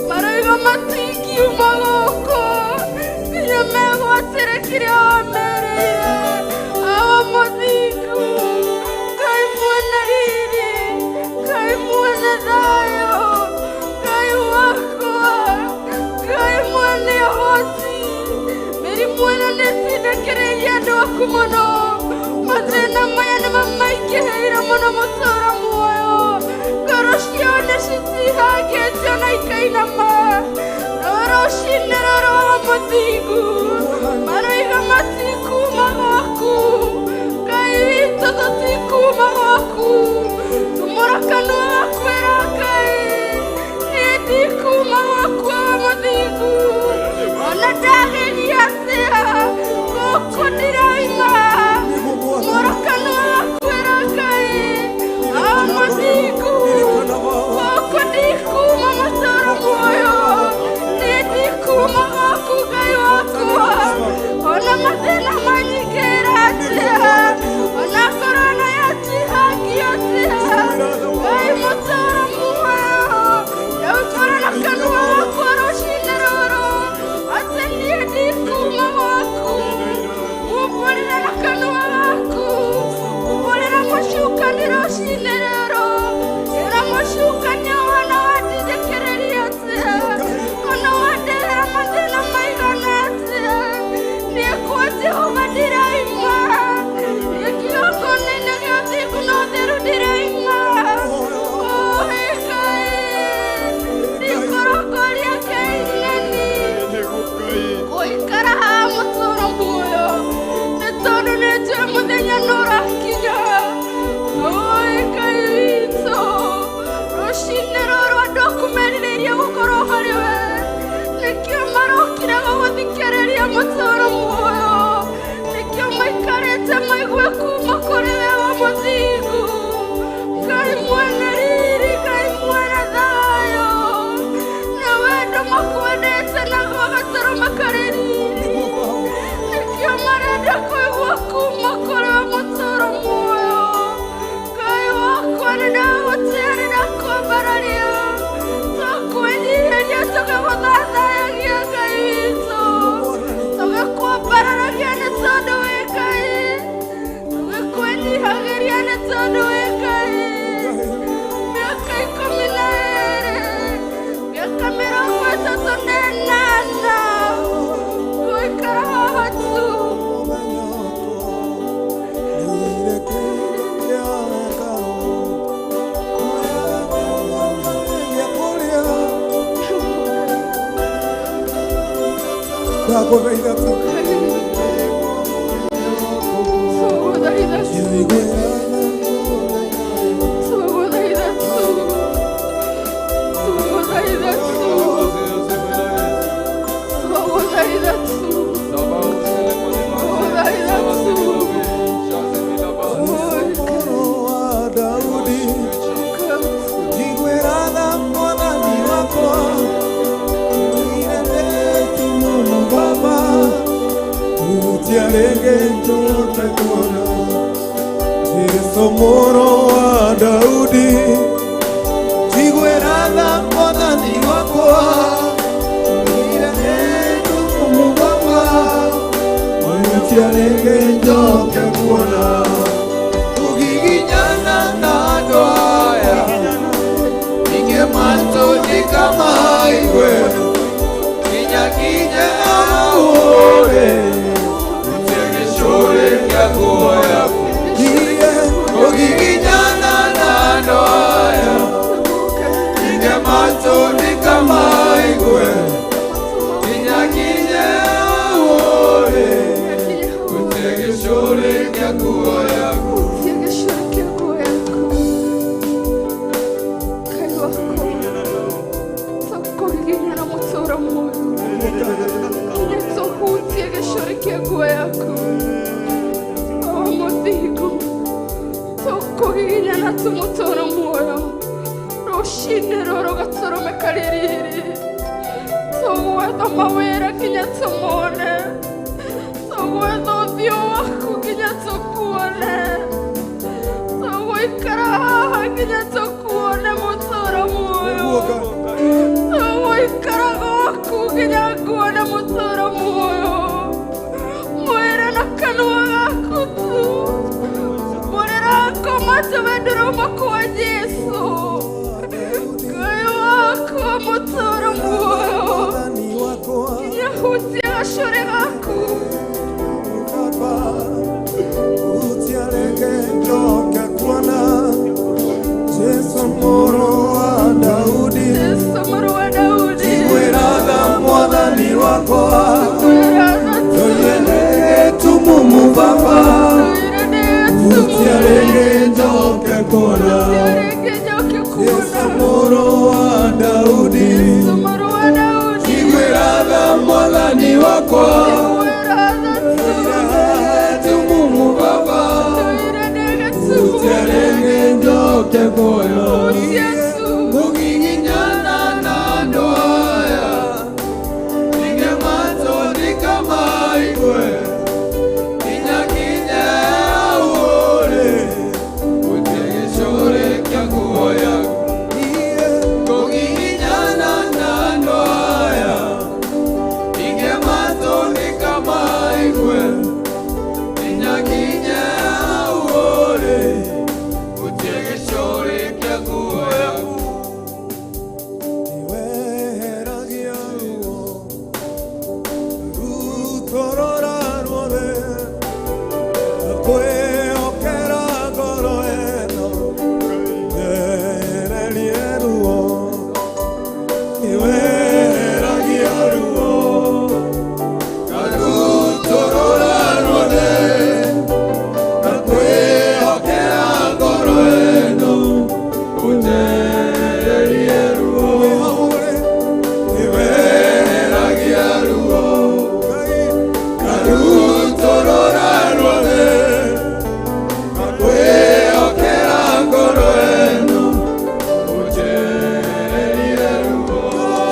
maroiga matingiuma gũkũ nginya megwatĩre kĩrĩa wamerĩire. Awa mũthingu Ngai mwene riri, Ngai mwene thayũ, Ngai wakwa, Ngai mwene ũhoti, mĩrimũ ĩno nĩĩtindĩkĩrĩirie andũ aku mũno, mathĩna maya nĩmamaingĩhĩire mũno mũtũũro muoyo, ngoro ciao nĩcitihangĩtio na ikainama. No rũcinĩ rũrũ wa mũthingu maroiga matikuma gwaku. Ngai witũ, tũtikuma gwaku. Tumũra kanua gakwĩra Ngai, niĩ ndikuma gwaku wa mũthingu, ona ndageria atĩa gũkũ ndiraima. Tumũra kanua gakwĩra Ngai wa mũthingu, gũkũ ndikuma mũtũũro muoyo, niĩ ndikuma gwaku Ngai wakwa, ona mathĩna manyingĩra atĩa, ona korona yatihangia atĩa. Ngai mũtũũro muoyo, ndaukora na kanua gakwa rũcinĩ rũrũ atĩ niĩ ndikuma gwaku. Mumbũrĩre na kanua gaku, umbũrĩre mũcukani rũcinĩ rũrũ, ĩra mũcukani, ona wandindĩkĩrĩria atĩa, ona wandehera mathĩna maigana atĩa, niĩ kwa Jehova ndiraima, niĩ kĩgongona-inĩ gĩa ũthingu na ũtheru ndiraima. Oh, Ngai, ndikũrongoria Ngai ng'eni gũikara haha mũtũũro muoyo, nĩ tondũ nĩ njũĩ mũthenya nĩ ũrakinya. Oi Ngai witũ, rũcinĩ rũrũ andũ aku merirĩirie gũkorwo harĩ we, nĩkĩo marokire gũgũthikĩrĩria mũtũũro muoyo, nĩkĩo maikarĩte maigue kuma kũrĩ we wa mũthingu. Ngai mwene riri, Ngai mwene thayũ, nĩ wendo makwendete naguo gatũrũme karĩ riri, nĩkĩo marenda kũigua kuma kũrĩ we mũtũũro muoyo. Ngai wakwa, nĩ ndagũtĩa, nĩ ndakwambararia, twakwĩnyihĩria tũgĩgũthathayagia Ngai witũ, tũgĩkwambararagia nĩ tondũ wĩ Ngai, tũgĩkwĩnyihagĩria nĩ tondũ wĩ Ngai. Mĩaka 12, mĩaka 38 gũikara haha tu. Nĩire kĩndũ kĩa hekarũ, gĩa kũrĩa. Ndagũthaitha tu. Twagũthaitha tu. Twagũthaitha tu. Twagũthaitha tu. Twagũthaitha tu. Twagũthaitha tu. Jesu mũrũ wa Daudi, njiguĩra tha Mwathani wakwa, rĩngĩ njoke kuona Kugiginyana na andũ aya Ninge matũndika maigue Kinya kinye ahũre Utie gĩcũrĩ kĩa nguo yaku. Kugiginyana na andũ aya Ninge matũndika maigue Kinya kinye ahũre Utie gĩcũrĩ kĩa nguo yaku. Utie nguo yaku. Ngai wakwa, tũkũgiginyana mũtũũro muoyo nginya tũhutie gĩcũrĩ kĩa nguo yaku. O mũthingu, tũkũgiginyana tu mũtũũro muoyo rũcinĩ rũrũ gatũrũme karĩ riri, tũgwetha mawĩra nginya tũmone, tũgwetha ũthiũ waku nginya tũkuone, tũgũikara haha nginya tũkuone mũtũũro muoyo, tũgũikara gwaku nginya nguone mũtũũro muoyo. Mwĩre na kanua gaku tu, mũrĩra ngoma tũme ndĩrauma kwa Jesũ. Ngai wakwa, mũtũũro muoyo Mwathani wakwa, nginya hutie gacũrĩ gaku. Baba, hutia rĩngĩ njoke kuona Jesu mũrũ wa Daudi, Jesũ mũrũ wa Daudi, njiguĩra tha Mwathani wakwa, twĩra tha tu, tũyene tumumu Baba, twĩre nĩ hutia tu, rĩngĩ njoke kuona hutia rĩngĩ njoke Jesu kuona mũrũ wa Daudi, Jesũ mũrũ wa Daudi, njiguĩra tha Mwathani wakwa, twĩra tha tu, tumumu Baba, twĩre nĩ gĩtumumu, hutia rĩngĩ njoke kuona. Hutia tu. Kugiginyana na andũ aya Ninge matũndika maigue Kinya kinye ahũre Utie gĩcũrĩ kĩa nguo yaku. Kugiginyana na andũ aya Ninge matũndika maigue Kinya kinye ahũre Utie gĩcũrĩ kĩa nguo yaku. Weheragia ruo rutorora ruothe, kwĩhokera ngoro ĩno wehererie ruo, weheragia ruo Karutorora ruothe na kwĩhokera ngoro ĩno ũnjehererie ruo. Wĩhagũre. Weheragia ruo karutorora ruothe na kwĩhokera ngoro ĩno ũnjehererie ruo.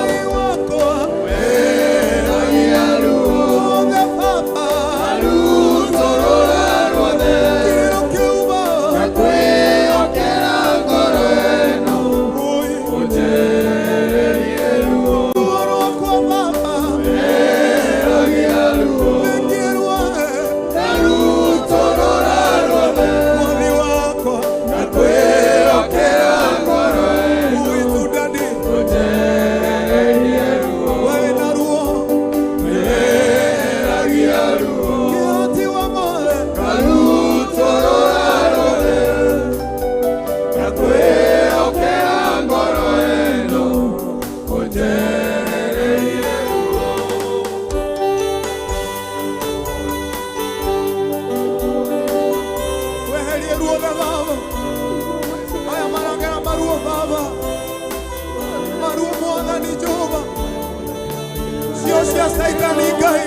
Ngai wakwa, Weheragia ruo othe Baba, karutorora ruothe kĩrĩro kĩu Baba, na kwĩhokera ngoro ĩno Ui, ũnjehererie ruo. ruo rwakwa Baba, Weheragia ruo nĩngĩrwo, karutorora ruothe Mwathi wakwa, na kwĩhokera ngoro ĩno Ui, Daddy, ũnjehererie ruo. wewe na ruo, Weheragia ruo kĩhoti wa mothe, karutorora ruothe na kwĩhokera ngoro ĩno ũnjehererie ruo. Weherie ruo Baba, aya marangera maruo Baba, maruo Mwathani Jehova, cio cia Caitani Ngai,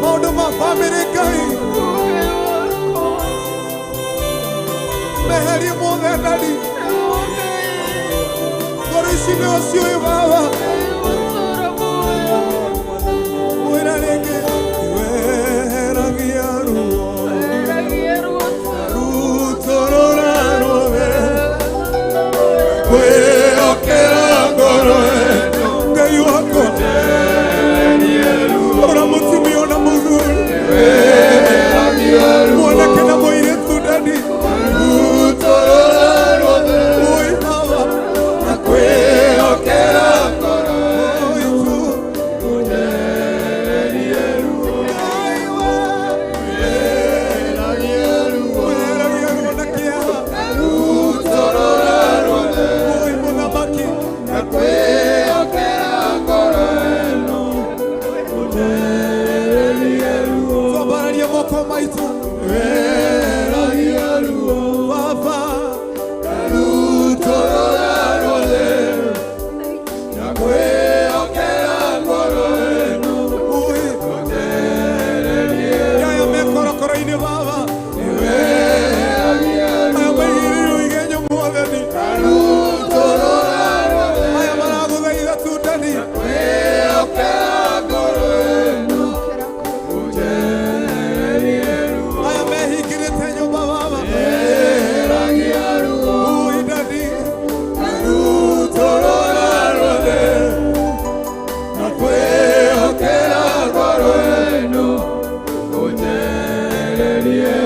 maũndũ ma bamĩrĩ Ngai, Ngai wakwa, meherie mothe Daddy, Ngai, ngoro ici nĩo ciũĩ Baba, Ngai mũtũũro muoyo, mwĩra rĩngĩ, weheragia ruo weheragia ruo tu.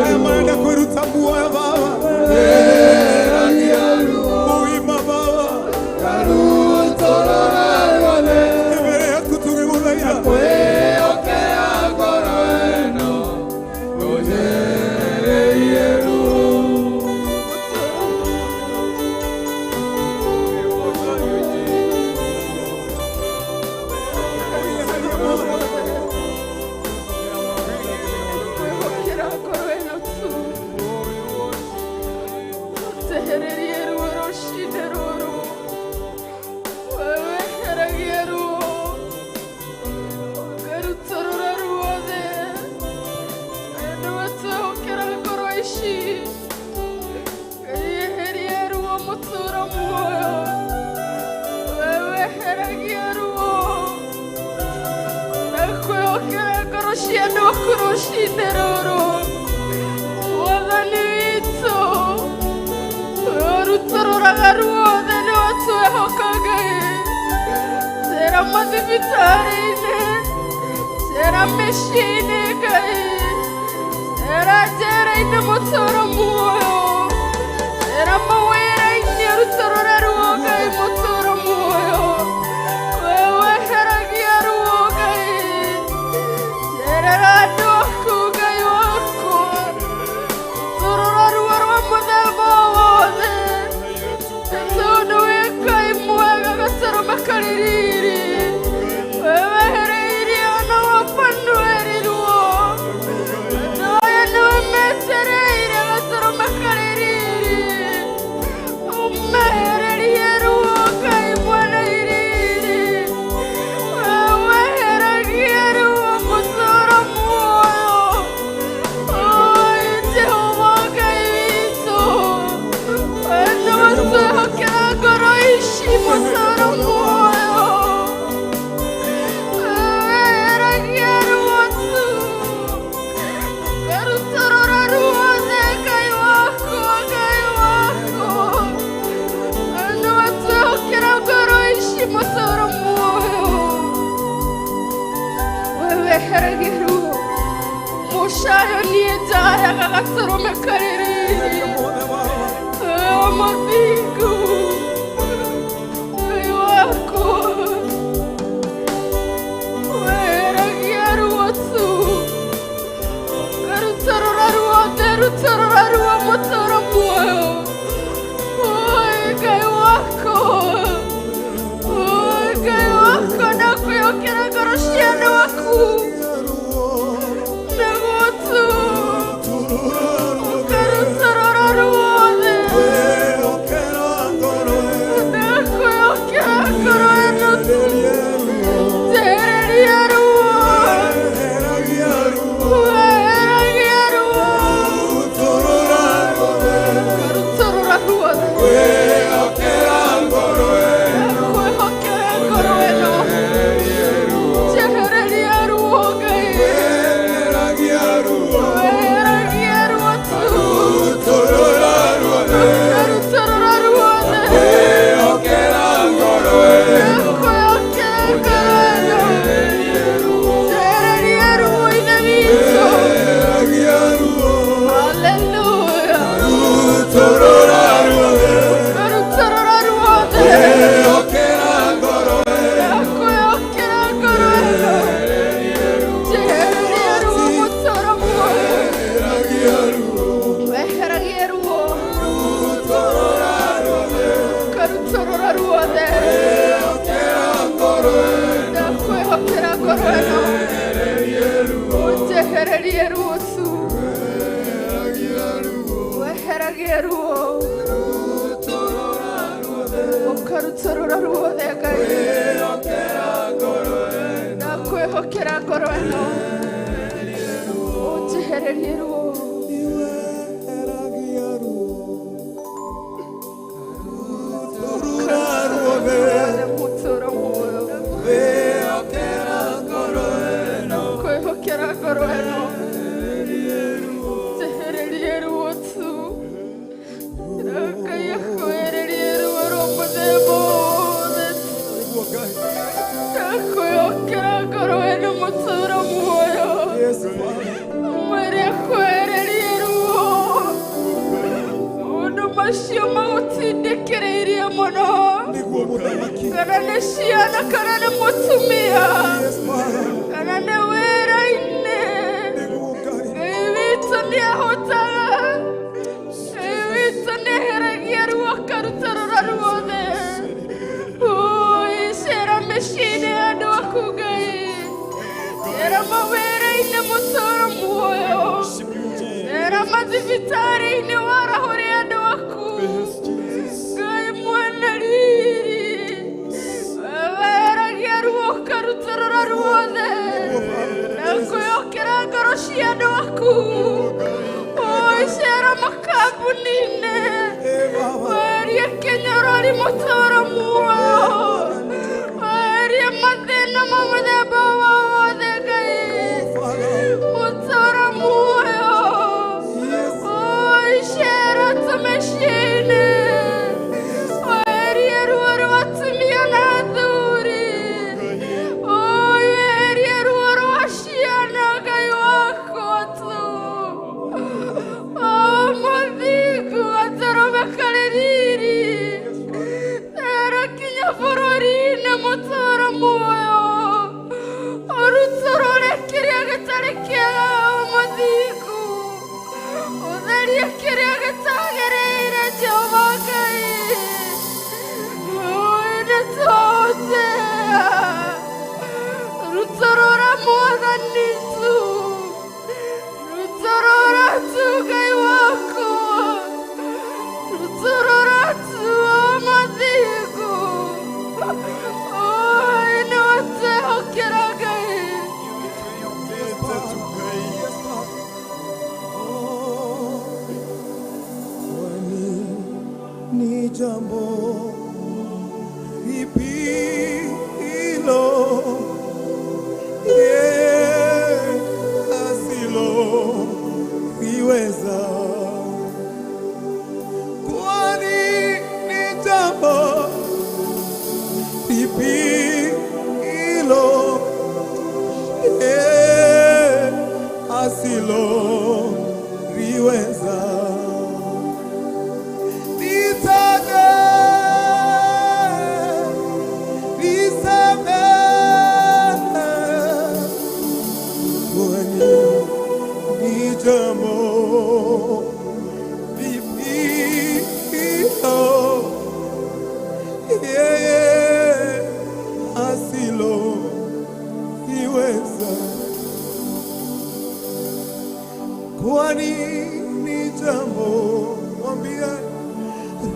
Aya marenda kwĩruta muoyo Baba, ũgima Baba, mbere yaku tũgĩgũthaitha. Kwĩhokera ngoro ĩno tu. Twehererie ruo rũcinĩ rũrũ. Weheragie ruo. Ũkarutũrũra ruothe. Nĩwe twehokera ngoro ici. Ngai eherie ruo mũtũũro muoyo. Weheragie ruo. Nakwĩhokera ngoro cia andũ aku rũcinĩ rũrũ. Mwathani witũ, ũrutũrũraga ruothe nĩwe twehoka Ngai. Cera mathibitarĩ-inĩ, cera mĩciĩ-inĩ Ngai, cera njera-inĩ mũtũũro muoyo, cera mawĩra-inĩ ũrutũrũre ruo Ngai mũtũũro muoyo. We weheragia ruo Ngai, cerera andũ aku Ngai wakwa, rũtũrũra ruo rwa mũthemba o wothe, tondũ wĩ Ngai mwega gatũrũme karĩ riri. We wehereirie ona wapanueri ruo. Andũ aya nĩwe metereire gatũrũme karĩ riri. Ũmehererie ruo Ngai mwene riri. We weheragie ruo mũtũũro muoyo. Oi Jehova Ngai witũ, we nĩwe twehokera ngoro ici mũtũũro muoyo. Weheragie ruo tu. Karutũrũra ruothe Ngai wakwa, Ngai wakwa. Nĩwe twehokera ngoro ici mũtũũro muoyo. We weheragie ruo. Mũcayo niĩ njayaga gatũrũme karĩ riri. Wewe mũthingu, Ngai wakwa, weheragia ruo tu. Karutũrũra ruothe, rutũrũra ruo mũtũũro muoyo. Oi Ngai wakwa, oi Ngai wakwa, ndakwĩhokera ngoro cia andũ aku nĩguo tu ũkarutũrũra ruothe. Ndakwĩhokera ngoro ĩno tu. Njehereria ruo, weheragie ruo, karutũrũra ruothe. Ndakwĩhokera ngoro ĩno, njehereria ruo Ngai, weheragie ruo tu, karutũrũra ruothe. Ndakwĩhokera ngoro ĩno, njehereria ruo Ithe witũ. Haleluya. Karutũrũra ruothe. Ndakwĩhokera ngoro ĩno, njehereria ruo mũtũũro muoyo. Weheragie ruo, karutũrũra ruothe. Ndakwĩhokera ngoro ĩno, ũnjehererie ruo tu. Weheragie ruo, ũkarutũrũra ruothe Ngai. Ndakwĩhokera ngoro ĩno, ũnjehererie ruo. Ruothe mũtũũro muoyo. Kwĩhokera ngoro ĩno, njehererie ruo tu. Ngai akwehererie ruo rwa mũthemba wothe. Ndakwĩhokera ngoro ĩno mũtũũro. Kana nĩ ciana kana nĩ mũtumia kana nĩ wĩra-inĩ. Ngai witũ nĩahotaga. Ngai witũ nĩeheragia ruo akarutũrũra ruothe. Ui, cera mĩciĩ-inĩ ya andũ aku Ngai. Cera mawĩra-inĩ mũtũũro muoyo. Cera mathibitarĩ-inĩ warahũre andũ aku. Ngai mwene riri. Weheragia ruo ũkarutũrũra ruothe. Na kwĩhokera ngoro cia andũ aku. Ui, cera makambuni-inĩ. Weherie kĩnyũrũri mũtũũro muoyo. Weherie mathĩna ma mũthemba wothe Ngai. Mũtũũro muoyo. Ui, cera tũmĩciĩ-inĩ. Weherie ruo rwa atumia na athuri. Ui, weherie ruo rwa ciana Ngai wakwa tu. Oh, Mũthingu gatũrũme karĩ riri. Cera kinya bũrũri-inĩ mũtũũro muoyo. Ũrutũrũre kĩrĩa gĩtarĩ kĩega Mũthingu. Ũtherie kĩrĩa gĩtagĩrĩire Jehova Ngai. Ui, nĩtwahotea. Rutũrũra Mwathani tu. Rutũrũra tu Ngai wakwa. Rutũrũra tu Mũthingu. Ui, nĩwe twĩhokera Ngai. Kwani ni jambo lipi hilo yeye asiloliweza? Kwani ni jambo lipi hilo yeye asiloliweza? Nitaje, niseme, kwani ni jambo lipi hilo yeye asiloliweza? Kwani ni jambo, mwambie,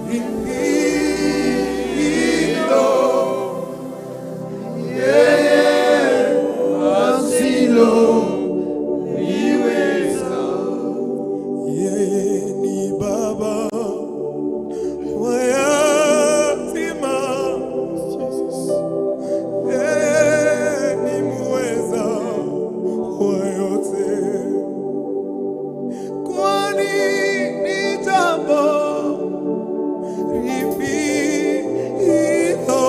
lipi hilo Yeye ni baba wa yatima, yeye ni muweza wa yote. Kwani ni jambo lipi hilo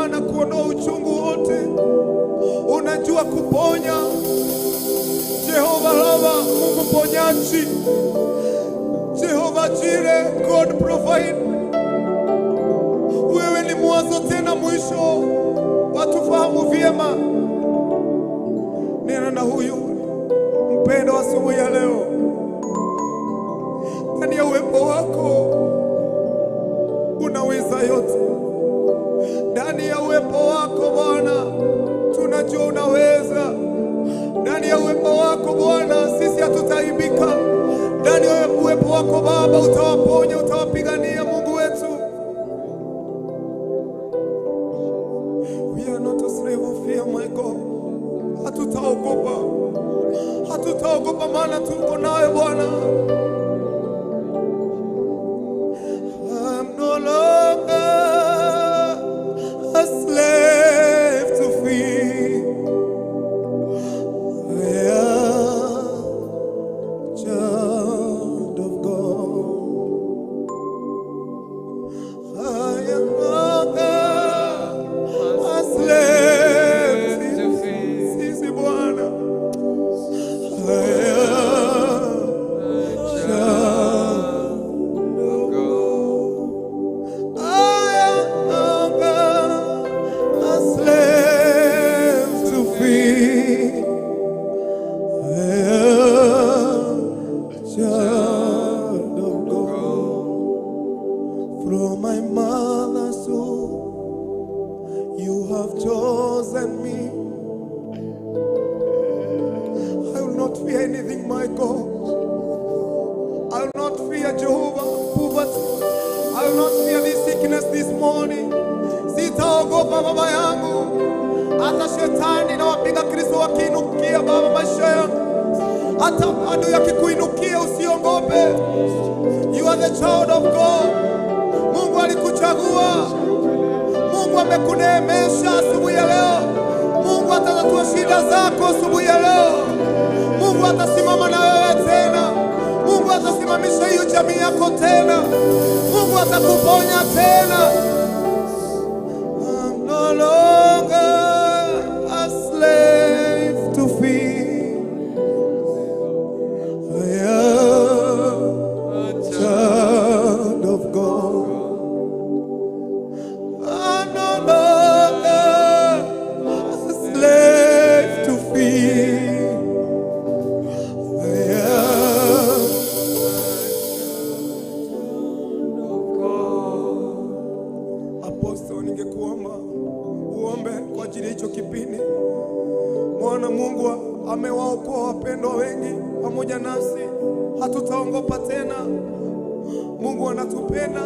Bwana kuondoa uchungu wote, unajua kuponya. Jehova Rafa, Mungu mponyaji. Jehova Jireh, God provide. Wewe ni mwanzo tena mwisho, watufahamu vyema. Nena na huyu mpendo wa asubuhi ya leo, ndani ya uwepo wako unaweza yote. Ndani ya uwepo wako Bwana, tunajua unaweza. Ndani ya uwepo wako Bwana, sisi hatutaaibika. Ndani ya uwepo wako Baba, utawaponya, utawapigania Mungu wetu. We are not a slave of fear, my God. Hatutaogopa, hatutaogopa, maana tuko nawe Bwana. I'm no longer a slave to fear. I am child of God. I am no longer a slave to fear. Sisi Bwana. I am child of God. I am no longer a slave to fear. I am child of God. From my mother's womb, you have chosen me. I will not fear anything, my God. I will not fear Jehovah poverty. I will not fear this sickness this morning. Sitaogopa baba yangu, hata shetani na wapinga Kristo wakiinukia Baba maisha yangu, hata adui akikuinukia usiogope. You are the child of God. Mungu alikuchagua. Mungu amekuneemesha asubuhi ya leo. Mungu atatatua shida zako asubuhi ya leo. Mungu atasimama na wewe tena. Mungu atasimamisha hiyo jamii yako tena. Mungu atakuponya tena. I'm no longer a slave to fear. I am a child of God. I'm no longer a slave to fear. I am Apostle, ningekuomba uombe kwa ajili ya hicho kipindi. Mwana Mungu amewaokoa wapendwa wengi pamoja nasi, hatutaogopa tena. Mungu anatupenda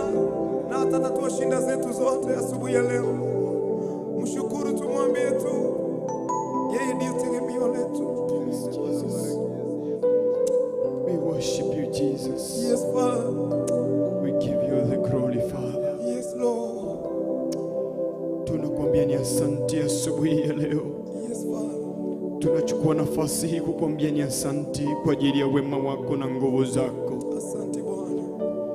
na atatatua shida zetu zote asubuhi ya leo. Mshukuru, tumwambie tu yeye ndiyo tegemeo letu. Yes, Jesus. We worship you, Jesus. Yes, Father. We give you the glory, Father. Yes, Lord. Tunakuambia ni asante asubuhi ya leo. Yes, Father. Tunachukua nafasi hii kukuambia ni asante kwa ajili ya wema wako na nguvu zako. Asante Bwana.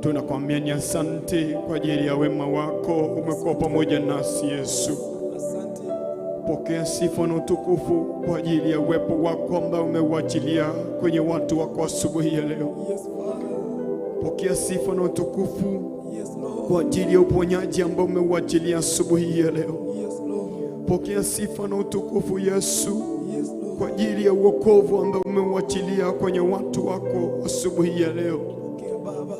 Tunakuambia ni asante kwa ajili ya wema wako, umekuwa pamoja nasi Yesu. Asante. Pokea sifa na utukufu kwa ajili ya uwepo wako ambao umeuachilia kwenye watu wako asubuhi ya leo. Yes, Father. Pokea sifa na utukufu Yes, Lord. kwa ajili ya uponyaji ambao umeuachilia asubuhi ya leo. Yes, Lord. Pokea sifa na utukufu Yesu Yes, Lord. kwa ajili ya uokovu ambao umeuachilia kwenye watu wako asubuhi ya leo. Pokea Baba.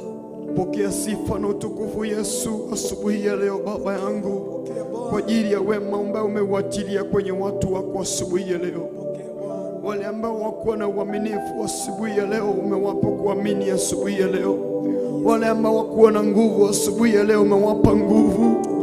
Pokea sifa na utukufu Yesu asubuhi ya leo Baba yangu, Pokea kwa Bwana. ajili ya wema ambao umeuachilia kwenye watu wako asubuhi ya leo. Pokea Bwana. Wale ambao hawakuwa na uaminifu asubuhi ya leo, umewapa kuamini asubuhi ya leo. Wale ambao hawakuwa na nguvu asubuhi ya leo, umewapa nguvu.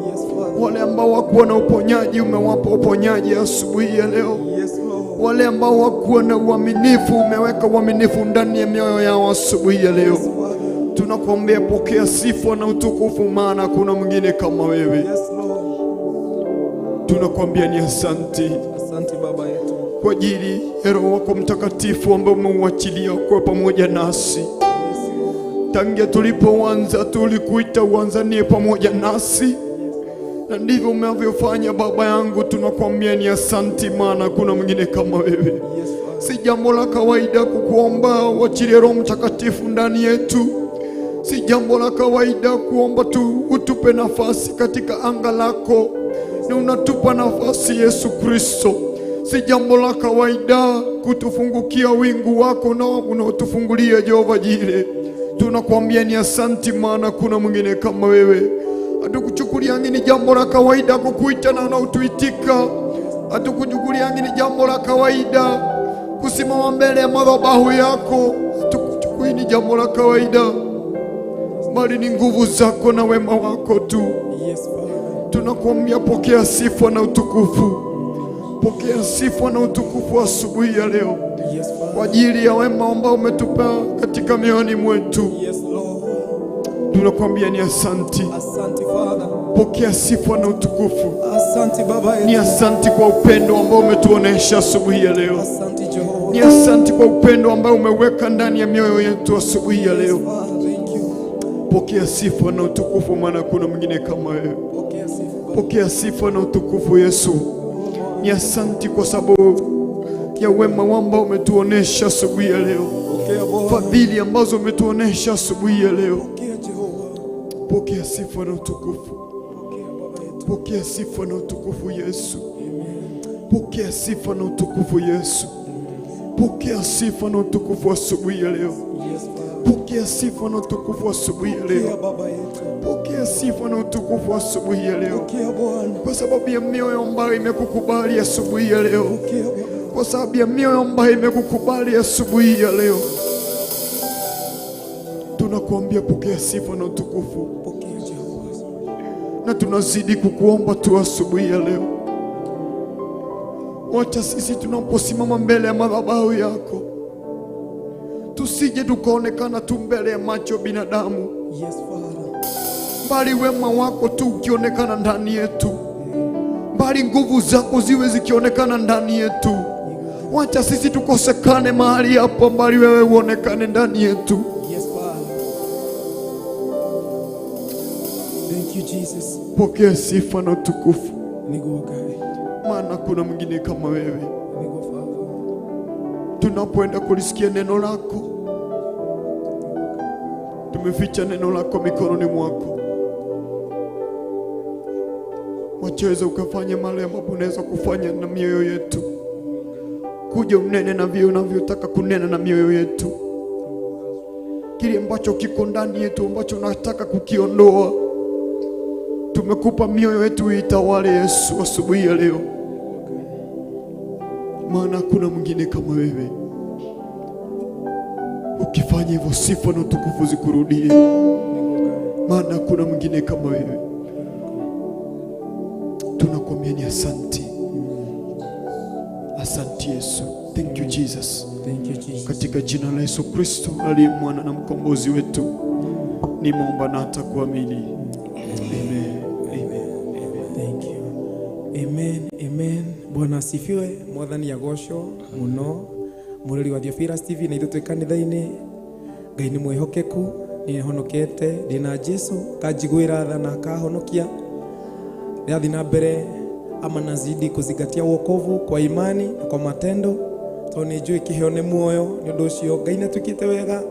Yes, Father. Wale ambao hawakuwa na uponyaji, umewapa uponyaji asubuhi ya leo. Yes, Lord. Wale ambao hawakuwa na uaminifu, umeweka uaminifu ndani ya mioyo yao asubuhi ya leo. Yes, Father. Tunakuombea, pokea sifa na utukufu, maana hakuna mwingine kama wewe. Yes, Lord. Tunakuambia ni asante Asante Baba yetu. kwa ajili ya Roho wako Mtakatifu ambaye umeuachilia kuwa pamoja nasi Yes, Lord. tangia tulipoanza. Tulikuita uanzanie pamoja nasi. Na ndivyo umevyofanya Baba yangu, tunakuambia ni asanti, maana kuna mwingine kama wewe. Si jambo la kawaida kukuomba uachilie Roho Mtakatifu ndani yetu. Si jambo la kawaida kuomba tu utupe nafasi katika anga lako, ni unatupa nafasi Yesu Kristo. Si jambo la kawaida kutufungukia wingu wako na unaotufungulia Jehova Jire. Tunakuambia ni asanti, maana kuna mwingine kama wewe. Hatukuchukuliangi ni jambo la kawaida kukuita na unaotuitika. Hatukuchukuliangi ni jambo la kawaida kusimama mbele ya madhabahu yako. Hatukuchukui ni jambo la kawaida, bali ni nguvu zako na wema wako tu. Yes, Father. Tunakuambia pokea sifa na utukufu, pokea sifa na utukufu asubuhi ya leo, Yes, Father. kwa ajili ya wema ambao umetupa katika mioyoni mwetu. Yes, Lord. Tunakuambia ni asanti. Asante Father. Pokea sifa na utukufu. Asante Baba Ni yetu. asanti kwa upendo ambao umetuonesha asubuhi ya leo. Asante Jehova. Ni asanti kwa upendo ambao umeweka ndani ya mioyo yetu asubuhi ya leo. Father, thank you. Pokea sifa na utukufu, maana kuna mwingine kama wewe. Pokea sifa Baba. Pokea sifa na utukufu Yesu. Ni asanti kwa sababu ya wema ambao umetuonesha asubuhi ya leo, Pokea Bwana. fadhili ambazo umetuonesha asubuhi ya leo. Pokea Jehova. Pokea sifa na utukufu. Pokea Baba yetu. Pokea sifa na utukufu Yesu. Pokea sifa na utukufu Yesu. Pokea sifa na utukufu asubuhi ya leo. Yes, Father. Pokea sifa na utukufu asubuhi ya Pokea leo. Baba yetu. Pokea sifa na utukufu asubuhi ya leo, Pokea Bwana. kwa sababu ya mioyo ambayo imekukubali asubuhi ya leo, Pokea Bwana. kwa sababu ya mioyo ambayo imekukubali asubuhi ya leo. Tunakuambia pokea sifa na utukufu, Pokea Jehova. na tunazidi kukuomba tu asubuhi ya leo. Wacha sisi tunaposimama mbele ya madhabahu yako, tusije tukaonekana tu mbele ya macho ya binadamu, Yes, Father. bali wema wako tu ukionekana ndani yetu, bali nguvu zako ziwe zikionekana ndani yetu. Wacha sisi tukosekane mahali hapa, bali wewe uonekane ndani yetu. Yes, Father. Thank you, Jesus. Pokea sifa na utukufu, Niguo Ngai. maana kuna mwingine kama wewe. Niguo Father. Tunapoenda kulisikia neno lako, tumeficha neno lako mikononi mwako. Wachaweza ukafanya mahali ambapo unaweza kufanya na mioyo yetu, kuja unene na vile unavyotaka kunena na mioyo yetu, kile ambacho kiko ndani yetu ambacho unataka kukiondoa. Tumekupa mioyo yetu itawale, Yesu, asubuhi ya leo, maana hakuna mwingine kama wewe. Ukifanya hivyo, sifa na utukufu zikurudie, maana hakuna mwingine kama wewe. Tunakuambia ni asanti, asanti Yesu. Thank you Jesus. Thank you, Jesus. Katika jina la Yesu Kristo aliye mwana na mkombozi wetu, nimeomba na hata kuamini. Amen. Amen. Amen. Thank you. Amen. Amen. Bwana asifiwe. Mwathani agocwo muno. Mureri wa Theophilus TV na ithuĩ twĩ kanitha-inĩ. Ngai nĩ mwĩhokeku, nĩ honokete ndĩna Jesu kanjiguĩra tha na akahonokia. Ndĩrathiĩ na mbere ama nazidi kuzingatia wokovu kwa imani na kwa matendo, tondũ nĩ njũĩ kĩheo nĩ muoyo. Nĩ ũndũ ũcio Ngai nĩ atuĩkĩte wega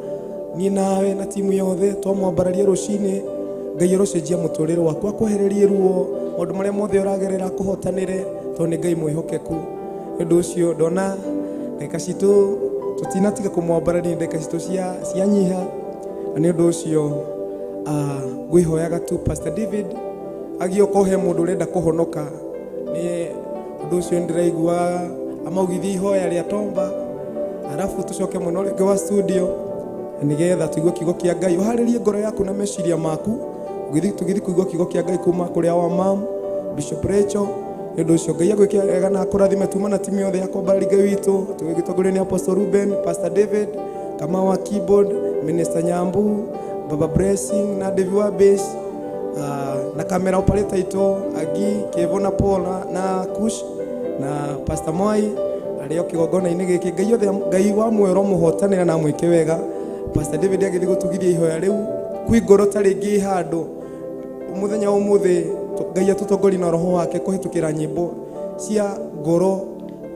niĩ nawe na timu yothe twamwambararia rũcinĩ. Ngai arocenjia mũtũrĩre waku, akwehererie ruo, maũndũ marĩa mothe ũragerera akũhotanĩre, tondũ nĩ Ngai mwĩhokeku. Nĩ ũndũ ũcio ndona ndagĩka citũ tũtinatiga kũmwambararia, ndagĩka citũ cianyiha, na nĩ ũndũ ũcio ngwĩhoyaga tu Pastor David agĩoka he mũndũ ũrenda kũhonoka. Nĩ ũndũ ũcio nĩndĩraigua amaugithie ihoya rĩa tomba, arabu tũcoke mũno rĩngĩ wa studio nĩgetha tũigue kiugo kĩa Ngai. Ũharĩrie ngoro yaku na meciria maku tũgĩthiĩ kũigua kiugo kĩa Ngai kuma kũrĩa wa mam Bishop Rachel. Nĩ ũndũ ũcio Ngai agwĩke wega na akũrathime. Tuma na timu yothe ya kwambararia Ngai witũ tũgĩtongorio nĩ Apostle Ruben, Pastor David Kamau wa keyboard, Minister Nyambu, Baba Blessing na David wa bass, na kamera operator ito Agi Kevo na Paul na Kush na Pastor Moi arĩa o kĩgongona-inĩ gĩkĩ. Ngai othe, Ngai wa muoyo mũhotanĩra na mwĩke wega. Pastor David agĩthiĩ gũtugithia ihoya rĩu kwĩ ngoro ta rĩngĩ handũ mũthenya wa ũmũthĩ. Ngai atutongorie na roho wake kũhĩtũkĩra nyĩmbo cia ngoro.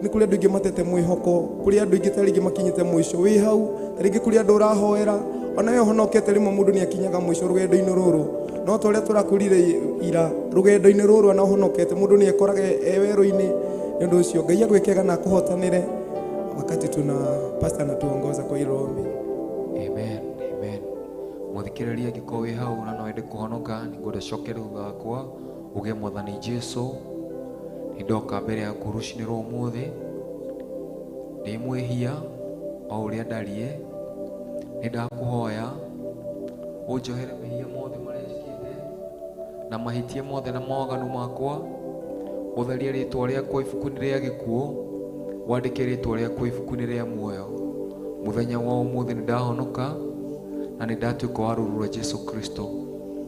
Nĩ kũrĩ andũ aingĩ matete mwĩhoko, kũrĩ andũ aingĩ ta rĩngĩ makinyĩte mũico wĩ hau, ta rĩngĩ kũrĩ andũ ũrahoera ona we ũhonokete rĩmwe mũndũ nĩ akinyaga mũico rũgendo-inĩ rũrũ. No ta ũrĩa tũrakũrire ira rũgendo-inĩ rũrũ ona ũhonokete mũndũ nĩ ekoraga e werũ-inĩ. Nĩ ũndũ ũcio Ngai agwĩkega na akũhotanĩre wakati tuna pastor anatuongoza kwa hilo ombi. Amen, amen. Muthikĩrĩria angĩkorwo wĩ hau na no wende kũhonoka, nĩngwenda ũcoke thutha wakwa uge Mwathani Jesũ, nĩndoka mbere yaku rũcinĩ rwa ũmũthĩ, ndĩ mwĩhia o ũrĩa ndariĩ, nĩndakũhoya ũnjohere mehia mothe marĩa njĩkĩte na mahĩtia mothe na mawaganu makwa, ũtherie rĩtwa rĩakwa ibuku-inĩ rĩa gĩkuũ, wandĩke rĩtwa rĩakwa ibuku-inĩ rĩa muoyo. Mũthenya wa ũmũthĩ nĩndahonoka na nĩndatuĩka wa rũũru rwa Jesũ Kristo.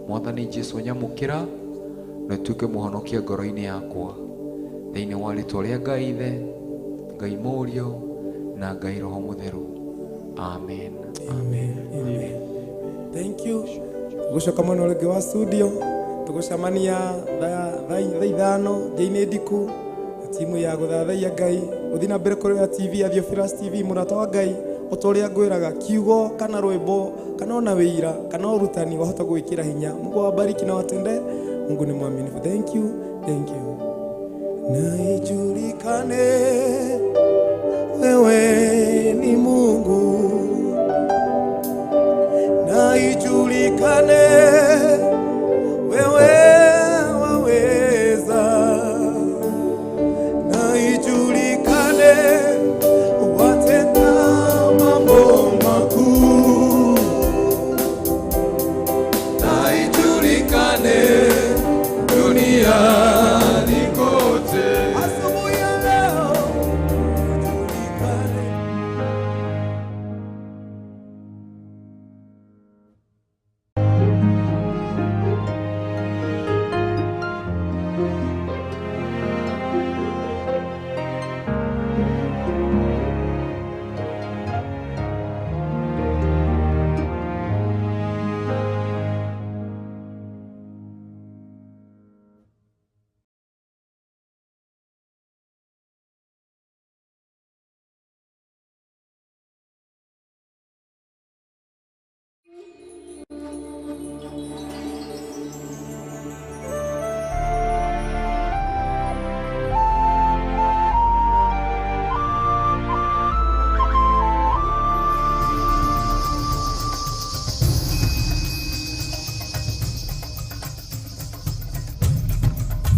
Mwathani Jesũ, nyamũkĩra na ũtuĩke mũhonokia ngoro-inĩ yakwa, thĩinĩ wa rĩtwa rĩa Ngai Ithe, Ngai Mũriũ na Ngai Roho Mũtheru. Amen. Amen. Amen. Thank you. Gucoka mwena ũrĩa ũngĩ wa studio tũgũcemania thaa 5 nja-inĩ ndiku na timu ya gũthathaiya Ngai. Ũthiĩ na mbere kũrora TV ya Theophilus TV, mũrata wa Ngai. O ta ũrĩa ngwĩraga, kiugo kana rwĩmbo kana ona wĩira kana ũrutani wahota gwĩkĩra hinya. Mungu awabariki na watende. Mungu ni mwaminifu. Thank you. Thank you. Na ijulikane wewe ni Mungu, na ijulikane wewe waweza, na ijulikane watenda mambo makuu, na ijulikane duniani kote. Asubuhi ya leo ijulikane.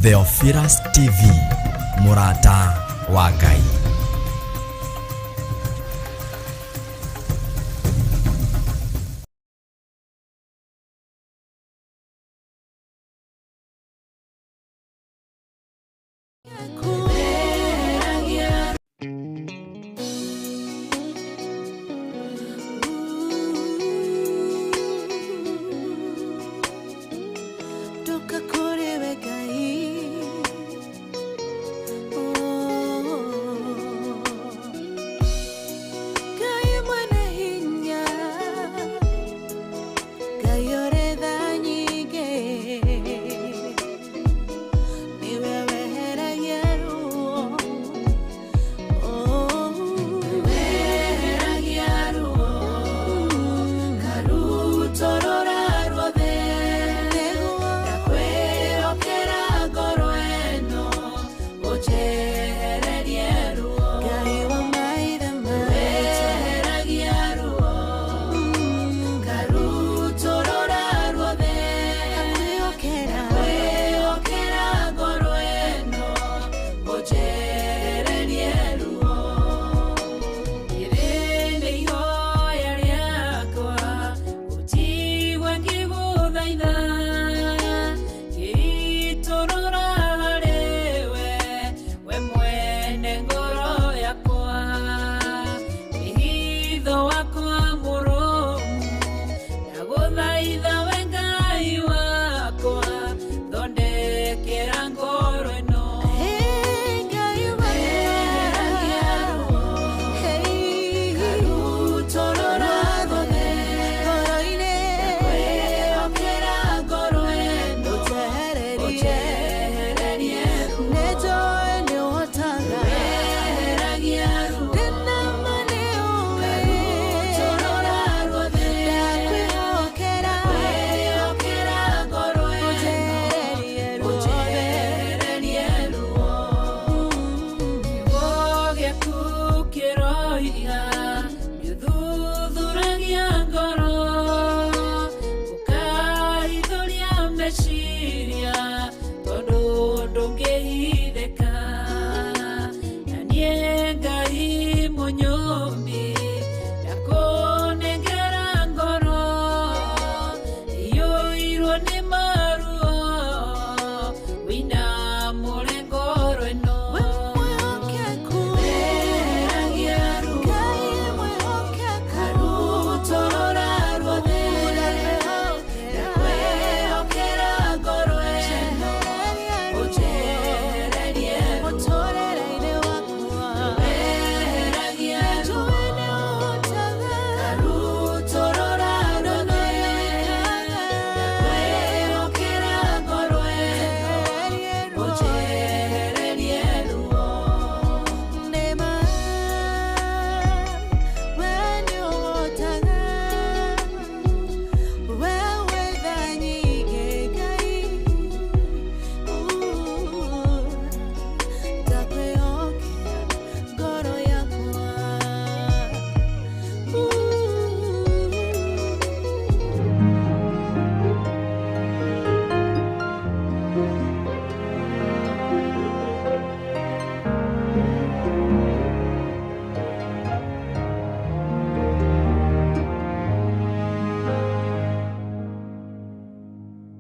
Theophilus TV, mũrata wa Ngai. Toka kũrĩ we Ngai. Oh. Ngai mwene hinya, Ngai ũrĩ tha nyingĩ, nĩwe weheragia ruo. Oh. Weheragia ruo, karutorora ruothe. Ndakwĩhokera ngoro ĩno, ũnjehererie ruo. Ngai wa maithe maitũ, weheragia ruo, karutorora ruothe. Ndakwĩhokera ngoro ĩno, ũnjehererie ruo. Rĩrĩ nĩ ihoya rĩakwa, ũnjigue ngĩgũthaitha, ngĩitũrũra harĩwe, we mwene ngoro yakwa. Wĩhitho wakwa mũrũmu, ndagũthaitha we Ngai wakwa, thondekera ngoro.